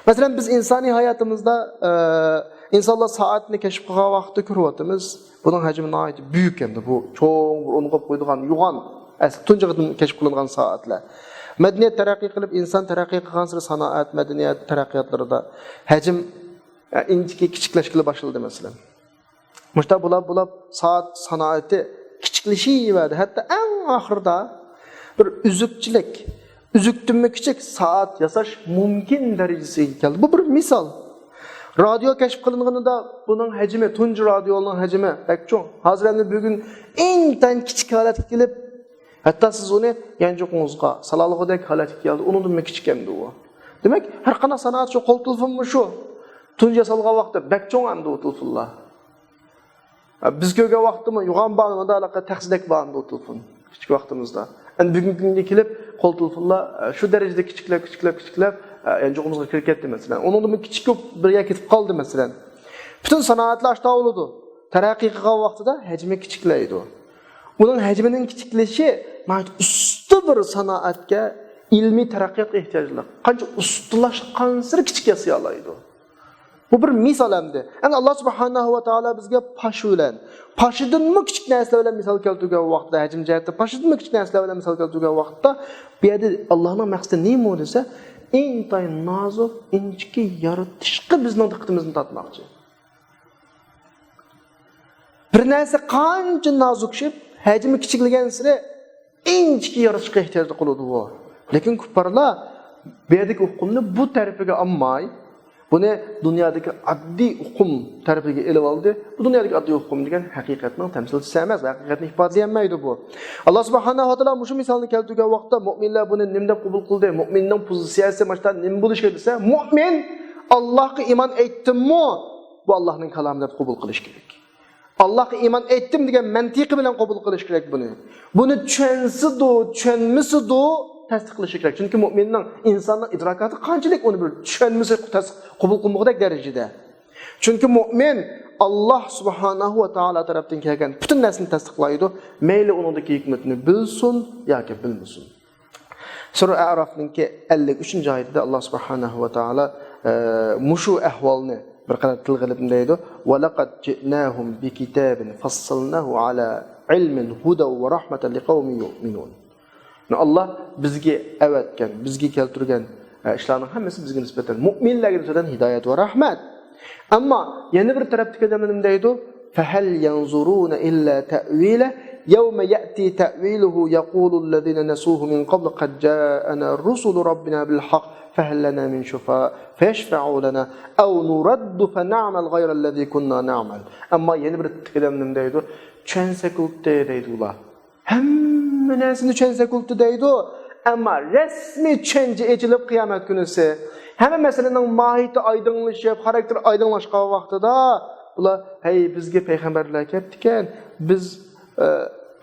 مەسىلەن، بىز ئىنسانىي ھاياتىمىزدا، ئە، ئىنسانلار سائەتنى كەشىپ قىلغان ۋاقىتتا كۆرۈۋاتىمىز. بۇنىڭ ھەجمى ناھايىتى بۈيۈك ئەمدى. بۇ چوڭ بىر ئورۇنغا قويىدىغان يوغان، ئەسلى تۇنجى قېتىم كەشىپ قىلىنغان سائەتلەر. مەدەنىيەت تەرەققىي قىلىپ، ئىنسان تەرەققىي قىلغانسېرى سانائەت، مەدەنىيەت تەرەققىياتلىرىدا ھەجىم، ئە، ئىنچىكە كىچىكلەشكىلى باشلىدى، مەسىلەن. مۇشۇنداق بولاپ، بولاپ سائەت سانائىتى كىچىكلىشىۋەردى. ھەتتا ئەڭ ئاخىرىدا بىر ئۈزۈكچىلىك، ئۈزۈكتىنمۇ كىچىك سائەت ياساش مۇمكىن دەرىجىسىگە كەلدى. بۇ بىر مىسال. رادىيو كەشىپ قىلىنغىنىدا بۇنىڭ ھەجمى، تۇنجى رادىيونىڭ ھەجمى بەك چوڭ. ھازىر ئەمدى بۈگۈن ئىنتايىن كىچىك ھالەتكە كېلىپ، ھەتتا سىز ئۇنى يانچۇقىڭىزغا سالالىغۇدەك ھالەتكە كەلدى. ئۇنىڭدىنمۇ كىچىك ئەمدى ئۇ. دېمەك، ھەر قانداق سانائەت شۇ، قول تېلېفونمۇ شۇ. تۇنجى ياسالغان ۋاقىتتا بەك چوڭ ئەمدى ئۇ تېلېفونلار. بىز كۆرگەن ۋاقىتتىمۇ يوغان بار، مۇنداق تەخسىدەك بار ئەمدى ئۇ تېلېفون. كىچىك ۋاقتىمىزدا. ئەمدى بۈگۈنكى كۈنگە كېلىپ قول تېلېفونلار شۇ دەرىجىدە كىچىكلەپ، كىچىكلەپ، كىچىكلەپ، يانچۇقىمىزغا كىرىپ كەتتى، مەسىلەن. ئۇنىڭدىنمۇ كىچىك بىر يەرگە كېتىپ قالدى، مەسىلەن. پۈتۈن سانائەتلەر ئاشتا بولىدۇ. تەرەققىي قىلغان ۋاقتىدا ھەجمى كىچىكلەيدۇ. ئۇنىڭ ھەجمىنىڭ كىچىكلىشى ناھايىتى ئۇستا بىر سانائەتكە، ئىلمىي تەرەققىياتقا ئېھتىياجلىق. قانچە ئۇستىلاشقانسېرى كىچىك ياسىيالايدۇ. بۇ بىر مىسال ئەمدى. ئەمدى ئاللا سۇبھانەھۇ ۋە تائالا بىزگە پاش بىلەن، پاشىدىنمۇ كىچىك نەرسىلەر بىلەن مىسال كەلتۈرگەن ۋاقىتتا، ھەجىم جەھەتتە پاشىدىنمۇ كىچىك نەرسىلەر بىلەن مىسال كەلتۈرگەن ۋاقىتتا، بۇ يەردە ئاللانىڭ مەقسىتى نېمە دېسە، ئىنتايىن نازۇك، ئىنچىكە يارىتىشقا بىزنىڭ دىققىتىمىزنى تارتماقچى. بىر نەرسە قانچە نازۇكلىشىپ، ھەجمى كىچىكلىگەنسېرى ئىنچىكە يارىتىشقا ئېھتىياجلىق بولىدۇ بۇ. لېكىن كۇپپارلار بۇ يەردىكى ئۇقۇمنى بۇ تەرىپىگە ئالماي، بۇنى دۇنيادىكى ئاددىي ئۇقۇم تەرىپىگە ئېلىۋالدى. بۇ دۇنيادىكى ئاددىي ئۇقۇم دېگەن ھەقىقەتنىڭ تەمسىلچىسى ئەمەس، ھەقىقەتنى ئىپادىلىيەلمەيدۇ بۇ. ئاللا سۇبھانەھۇ ۋە تائالا مۇشۇ مىسالنى كەلتۈرگەن ۋاقىتتا مۇئمىنلار بۇنى نېمە دەپ قوبۇل قىلدى؟ مۇئمىننىڭ پوزىتسىيەسى ماشتا نېمە بولۇشى كېرەك دېسە، مۇئمىن ئاللاھقا ئىمان ئېيتتىممۇ، بۇ ئاللاھنىڭ كالامى دەپ قوبۇل قىلىش كېرەك. ئاللاھقا ئىمان ئېيتتىم دېگەن مەنتىقى بىلەن قوبۇل قىلىش كېرەك بۇنى. بۇنى چۈشەنسىدۇ، چۈشەنمىسىدۇ، تەستىقلىشى كېرەك. چۈنكى مۇئمىننىڭ، ئىنساننىڭ ئىدراكاتى قانچىلىك ئۇنى بىر چۈشەنمىسە تەس-، قوبۇل قىلمىغۇدەك دەرىجىدە. چۈنكى مۇئمىن ئاللاھ سۇبھانەھۇ ۋە تائالا تەرەپتىن كەلگەن پۈتۈن نەرسىنى تەستىقلايدۇ، مەيلى ئۇنىڭدىكى ھېكمىتىنى بىلسۇن ياكى بىلمىسۇن. سۈرە ئەئرافنىڭكى ئەللىك ئۈچىنچى ئايىتىدە ئاللاھ سۇبھانەھۇ ۋە تائالا، ئە، مۇشۇ ئەھۋالنى بىر قەدەر تىلغا ئېلىپ دەيدۇ، ولقد جئناهم بكتاب فصلناه على علم هدى ورحمة لقوم يؤمنون. ئاللاھ بىزگە ئەۋەتكەن، بىزگە كەلتۈرگەن، ئە، ئىشلارنىڭ ھەممىسى بىزگە نىسبەتەن، مۇئمىنلەرگە نىسبەتەن ھىدايەت ۋە رەھمەت. ئەمما يەنە بىر تەرەپتىكى ئادەملەر نېمە دەيدۇ؟ فهل ينظرون إلا تأويله يوم يأتي تأويله يقول الذين نسوه من قبل قد جاءت رسل ربنا بالحق فهل لنا من شفعاء فيشفعوا لنا أو نرد فنعمل غير الذي كنا نعمل. ئەمما يەنە بىر ئادەم نېمە دەيدۇ؟ چۈشەنسەك بولدى دەيدۇ ئۇلار. ھەممە نەرسىنى چۈشەنسەك بولدى دەيدۇ. ئەمما رەسمىي چۈشەنچە ئېچىلىپ قىيامەت كۈنىسى، ھەممە مەسىلىنىڭ ماھىيىتى ئايدىڭلىشىپ، خاراكتېرى ئايدىڭلاشقان ۋاقتىدا، ئۇلار، ھەي، بىزگە پەيغەمبەرلەر كەپتىكەن، بىز، ئە،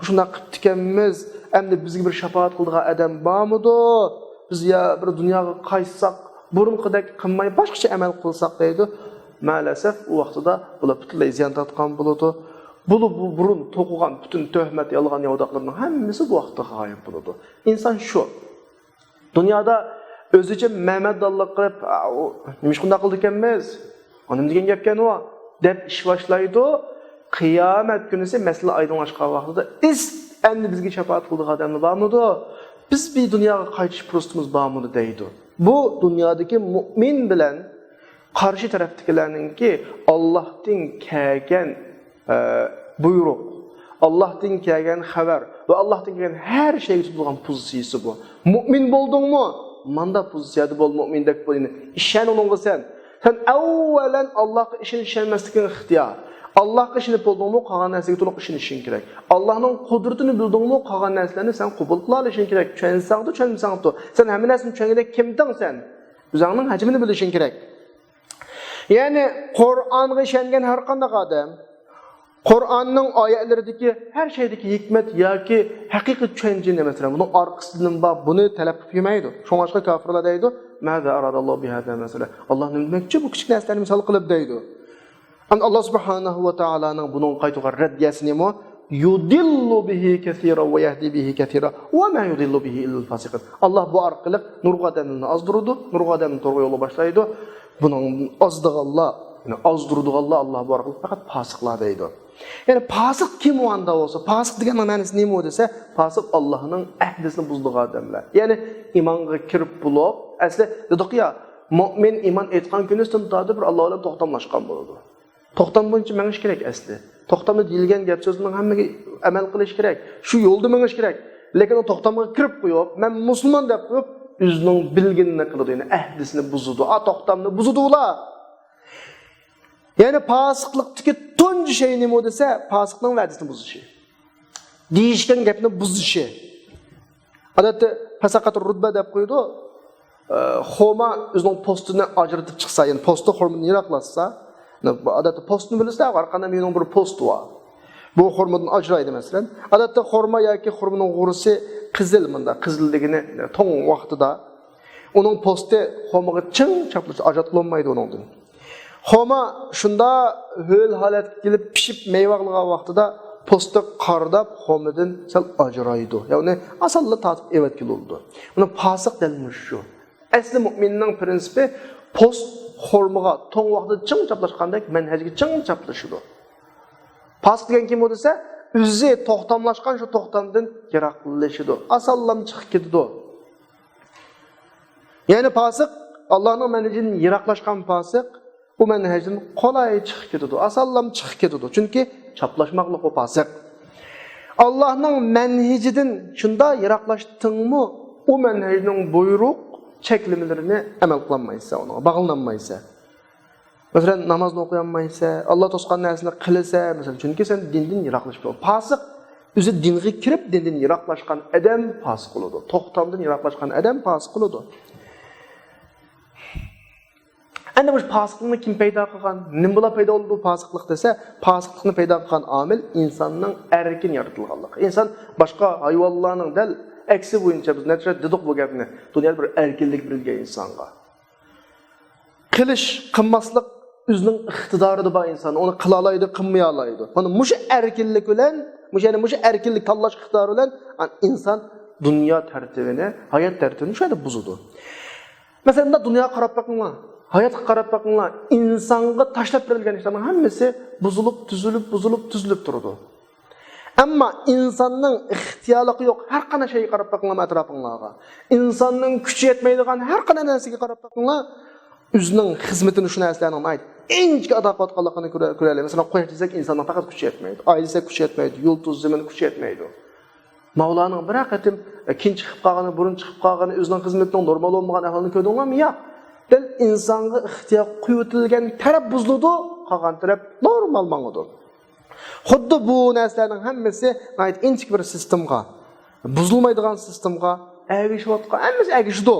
شۇنداق قىپتىكەنمىز، ئەمدى بىزگە بىر شاپائەت قىلىدىغان ئادەم بارمىدۇ؟ بىز يا بىر دۇنياغا قايتساق، بۇرۇنقىدەك قىلماي باشقىچە ئەمەل قىلساق دەيدۇ. مەلەسەف ئۇ ۋاقتىدا ئۇلار پۈتۈنلەي زىيان تارتقان بولىدۇ. بۇلار بۇ بۇرۇن توقۇغان پۈتۈن تۆھمەت، يالغان ياۋىداقلىرىنىڭ ھەممىسى بۇ ۋاقىتتا غايىب بولىدۇ. ئىنسان شۇ. دۇنيادا ئۆزىچە مەمەدانلىق قىلىپ، «ئا، ئۇ نېمىشقا ئۇنداق قىلىدىكەنمىز؟ ئۇ نېمە دېگەن گەپكەن ئۇ؟» دەپ ئىش باشلايدۇ. قىيامەت كۈنىسى مەسىلە ئايدىڭلاشقان ۋاقتىدا، ئىس-، ئەمدى بىزگە شاپائەت قىلىدىغان ئادەملەر بارمىدۇ؟ بىز بىر دۇنياغا قايتىش پۇرسىتىمىز بارمىدۇ دەيدۇ. بۇ دۇنيادىكى مۇئمىن بىلەن قارشى تەرەپتىكىلەرنىڭكى ئاللاھتىن كەلگەن، ئە، بۇيرۇق، ئاللاھتىن كەلگەن خەۋەر ۋە ئاللاھتىن كەلگەن ھەر شەيگە تۇتۇلغان پوزىتسىيىسى بۇ. مۇئمىن بولدۇڭمۇ؟ ماندا پوزىتسىيەدە بول، مۇئمىندەك بول، يەنى ئىشەن ئۇنىڭغا سەن. سەن ئەۋۋەلەن ئاللاھقا ئىشىنىش، ئىشەنمەسلىكىڭ ئىختىيار. ئاللاھقا ئىشىنىپ بولدۇڭمۇ، قالغان نەرسىگە تولۇق ئىشىنىشىڭ كېرەك. ئاللاھنىڭ قۇدرىتىنى بىلدىڭمۇ، قالغان نەرسىلەرنى سەن قوبۇل قىلالىشىڭ كېرەك. چۈشەنسەڭدۇ، چۈشەنمىسەڭدۇ. سەن ھەممە نەرسىنى چۈشەنگۈدەك كىمدىڭ سەن؟ ئۆزۈڭنىڭ ھەجمىنى بىلىشىڭ كېرەك. يەنى قۇرئانغا ئىشەنگەن ھەر قانداق ئادەم، قۇرئاننىڭ ئايەتلىرىدىكى ھەر شەيدىكى ھېكمەت ياكى ھەقىقىي چۈشەنچىنى، مەسىلەن، بۇنىڭ ئارقىسىدىن بار، بۇنى تەلەپ قىلىپ يۈرمەيدۇ. شۇڭلاشقا كاپىرلار دەيدۇ، ماذا أراد الله بهذا مثلا؟ ئاللا نېمە دېمەكچى بۇ كىچىك نەرسىلەرنى مىسال قىلىپ دەيدۇ. ئەمدى ئاللا سۇبھانەھۇ ۋە تائالانىڭ بۇنىڭغا قايتۇرغان رەددىيەسى نېمە؟ يضل به كثيرا ويهدي به كثيرا وما يضل به إلا الفاسقين. ئاللا بۇ ئارقىلىق نۇرغۇن ئادەملەرنى ئازدۇرىدۇ، نۇرغۇن ئادەمنى توغرا يولغا باشلايدۇ. بۇنىڭ ئازدىغانلار، يەنى ئازدۇرىدىغانلار ئاللا بۇ ئارقىلىق پەقەت پاسىقلار دەيدۇ. يەنى پاسىق كىم ئۇ ئاندا بولسا؟ پاسىق دېگەننىڭ مەنىسى نېمە ئۇ دېسە، پاسىق ئاللانىڭ ئەھدىسىنى بۇزىدىغان ئادەملەر. يەنى ئىمانغا كىرىپ بولۇپ، ئەسلى دېدۇق يا، مۆمىن ئىمان ئېيتقان كۈنىسىدىن تارتىپ بىر ئاللا بىلەن توختاملاشقان بولىدۇ. توختام بويىچە مېڭىش كېرەك ئەسلى. توختامدا دېيىلگەن گەپ سۆزنىڭ ھەممىگە ئەمەل قىلىش كېرەك. شۇ يولدا مېڭىش كېرەك. لېكىن ئۇ توختامغا كىرىپ قويۇپ، مەن مۇسۇلمان دەپ قويۇپ، ئۆزىنىڭ بىلگىنىنى قىلىدۇ، يەنى ئەھدىسىنى بۇزىدۇ. ئا، توختامنى بۇزىدۇ ئۇلار. يەنى پاسىقلىقتىكى تۇنجى شەي نېمە دېسە، پاسىقنىڭ ۋەدىسىنى بۇزۇشى. دېيىشكەن گەپنى بۇزۇشى. ئادەتتە پەسەقەت رۇتبە دەپ قويىدۇ. ئە، خورما ئۆزىنىڭ پوستىنى ئاجرىتىپ چىقسا، يەنى پوستى خورمىدىن يىراقلاتسا، ئادەتتە پوستىنى بىلىسىلەر، ھەر قانداق مېۋىنىڭ بىر پوستى بار. بۇ خورمىدىن ئاجرايدۇ، مەسىلەن. ئادەتتە خورما ياكى خورمىنىڭ غۇرىسى قىزىل، مۇنداق قىزىل دېگىنى توڭ ۋاقتىدا. ئۇنىڭ پوستى خورمىغا چىڭ چاپلىشىپ ئاجراتقىلى بولمايدۇ ئۇنىڭدىن. خورما شۇنداق ھۆل ھالەتكە كېلىپ پىشىپ مېۋە ئالغان ۋاقتىدا پوستى قارىداپ خورمىدىن سەل ئاجرايدۇ. يەنى ئاسانلا تارتىپ ئېۋەتكىلى بولىدۇ. مانا پاسىق دەل مۇشۇ. ئەسلى مۇئمىننىڭ پرىنسىپى پوست خورمىغا توڭ ۋاقتىدا چىڭ چاپلاشقاندەك مەنھەجگە چىڭ چاپلىشىدۇ. پاسىق دېگەن كىم ئۇ دېسە، ئۆزى توختاملاشقان شۇ توختامدىن يىراقلىشىدۇ. ئاسانلام چىقىپ كېتىدۇ. يەنى پاسىق، ئاللانىڭ مەنھەجىدىن يىراقلاشقان پاسىق، ئۇ مەنھەجدىن قولاي چىقىپ كېتىدۇ، ئاسانلام چىقىپ كېتىدۇ، چۈنكى چاپلاشماقلىق ئۇ پاسىق. ئاللانىڭ مەنھىجىدىن شۇنداق يىراقلاشتىڭمۇ، ئۇ مەنھەجنىڭ بۇيرۇق چەكلىمىلىرىنى ئەمەل قىلالمايسەن، ئۇنىڭغا باغلىنالمايسەن. مەسىلەن، نامازنى ئوقۇيالمايسەن، ئاللا توسقان نەرسىنى قىلىسەن، مەسىلەن، چۈنكى سەن دىندىن يىراقلىشىپ تۇرغان. پاسىق ئۆزى دىنغا كىرىپ، دىندىن يىراقلاشقان ئادەم پاسىق بولىدۇ. توختامدىن يىراقلاشقان ئادەم پاسىق بولىدۇ. ئەمدى مۇشۇ پاسىقلىقنى كىم پەيدا قىلغان؟ نېمە بىلەن پەيدا بولدى پاسىقلىق دېسە، پاسىقلىقنى پەيدا قىلغان ئامىل ئىنساننىڭ ئەركىن يارىتىلغانلىقى. ئىنسان باشقا ھايۋانلارنىڭ دەل ئەكسى بويىچە، بىز نەچچە دېدۇق بۇ گەپنى، دۇنيادا بىر ئەركىنلىك بېرىلگەن ئىنسانغا. قىلىش، قىلماسلىق ئۆزىنىڭ ئىقتىدارىدا بار ئىنسان، ئۇنى قىلالايدۇ، قىلمىيالايدۇ. مانا مۇشۇ ئەركىنلىك بىلەن، مۇشۇ، يەنى مۇشۇ ئەركىنلىك تاللاش ئىقتىدارى بىلەن ئىنسان دۇنيا تەرتىپىنى، ھايات تەرتىپىنى شۇ يەردە بۇزىدۇ. مەسىلەن، مۇنداق دۇنياغا قاراپ بېقىڭلار، ھاياتقا قاراپ بېقىڭلار، ئىنسانغا تاشلاپ بېرىلگەن ئىشلارنىڭ ھەممىسى بۇزۇلۇپ، تۈزۈلۈپ، بۇزۇلۇپ، تۈزۈلۈپ تۇرىدۇ. ئەمما ئىنساننىڭ ئىختىيارلىقى يوق ھەر قانداق شەيگە قاراپ بېقىڭلار ئەتراپىڭلارغا. ئىنساننىڭ كۈچى يەتمەيدىغان ھەر قانداق نەرسىگە قاراپ بېقىڭلار. ئۆزىنىڭ خىزمىتىنى شۇ نەرسىلەرنىڭ ناھايىتى ئىنچىكە ئادا قىلىۋاتقانلىقىنى كۆرە-، كۆرەلەيمىز. مەسىلەن، قۇياش دېسەك، ئىنساننىڭ پەقەت كۈچى يەتمەيدۇ. ئاي دېسەك، كۈچى يەتمەيدۇ. يۇلتۇز، زېمىن كۈچى يەتمەيدۇ. مەۋلانىڭ بىرەر قېتىم، ئە، كېيىن چىقىپ قالغىنى، بۇرۇن چىقىپ قالغىنى، ئۆزىنىڭ خىزمىتىنىڭ نورمال بولمىغان ئەھۋالىنى كۆردۈڭلارمۇ؟ ياق. دەل ئىنسانغا ئىختىيار قويۇۋېتىلگەن تەرەپ بۇزۇلىدۇ، قالغان تەرەپ نورمال ماڭىدۇ. خۇددى بۇ نەرسىلەرنىڭ ھەممىسى ناھايىتى ئىنچىكە بىر سىستېمىغا، بۇزۇلمايدىغان سىستېمىغا ئەگىشىۋاتقان، ھەممىسى ئەگىشىدۇ.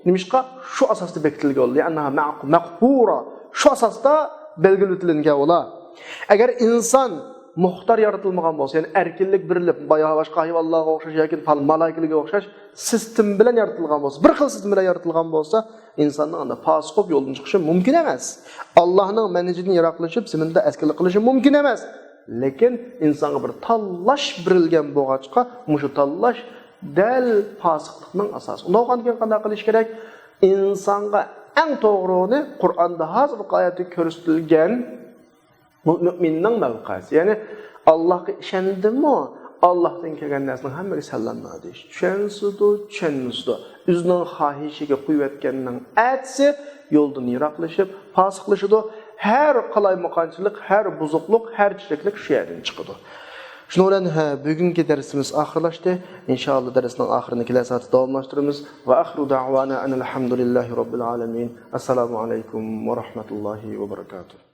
نېمىشقا؟ شۇ ئاساستا بېكىتىلگەن. لأنها مق-، مقهورة. شۇ ئاساستا بەلگىلىۋېتىلگەن ئۇلار. ئەگەر ئىنسان مۇختار يارىتىلمىغان بولسا، يەنى ئەركىنلىك بېرىلىپ، بايا-، باشقا ھايۋانلارغا ئوخشاش ياكى پال-، مالائىكىلەرگە ئوخشاش سىستېما بىلەن يارىتىلغان بولسا، بىر خىل سىستېما بىلەن يارىتىلغان بولسا، ئىنساننىڭ ئاندىن پاسىق بولۇپ يولدىن چىقىشى مۇمكىن ئەمەس. ئاللانىڭ مەنھىجىدىن يىراقلىشىپ، زېمىندا ئەسكىلىك قىلىشى مۇمكىن ئەمەس. لېكىن ئىنسانغا بىر تاللاش بېرىلگەن بولغاچقا، مۇشۇ تاللاش دەل پاسىقلىقنىڭ ئاساسى. ئۇنداق بولغاندىكىن قانداق قىلىش كېرەك؟ ئىنسانغا ئەڭ توغرىنى قۇرئاندا ھازىرقى ئايەتتە كۆرسىتىلگەن مۇ-، مۆمىننىڭ مەۋقەسى. يەنى ئاللاھقا ئىشەندىمۇ، ئاللاھتىن كەلگەن نەرسىنىڭ ھەممىگە سەللەنمە دېيىش. چۈشەنسىدۇ، چۈشەنمىسىدۇ. ئۆزىنىڭ خاھىشىگە قويۇۋەتكەننىڭ ئەتىسى يولدىن يىراقلىشىپ، پاسىقلىشىدۇ. ھەر قالايمىقانچىلىق، ھەر بۇزۇقلۇق، ھەر چىرىكلىك شۇ يەردىن چىقىدۇ. شۇنىڭ بىلەن، ھە، بۈگۈنكى دەرسىمىز ئاخىرلاشتى. ئىنشائاللا، دەرسنىڭ ئاخىرىنى كېلەر سائەتتە داۋاملاشتۇرىمىز. ۋە ئاخىرۇ دەئۋانا ئەنىل ھەمدۇلىللاھى رەببىل ئالەمىن. ئەسسالامۇ ئەلەيكۇم ۋە رەھمەتۇللاھى ۋە بەرەكاتۇھ.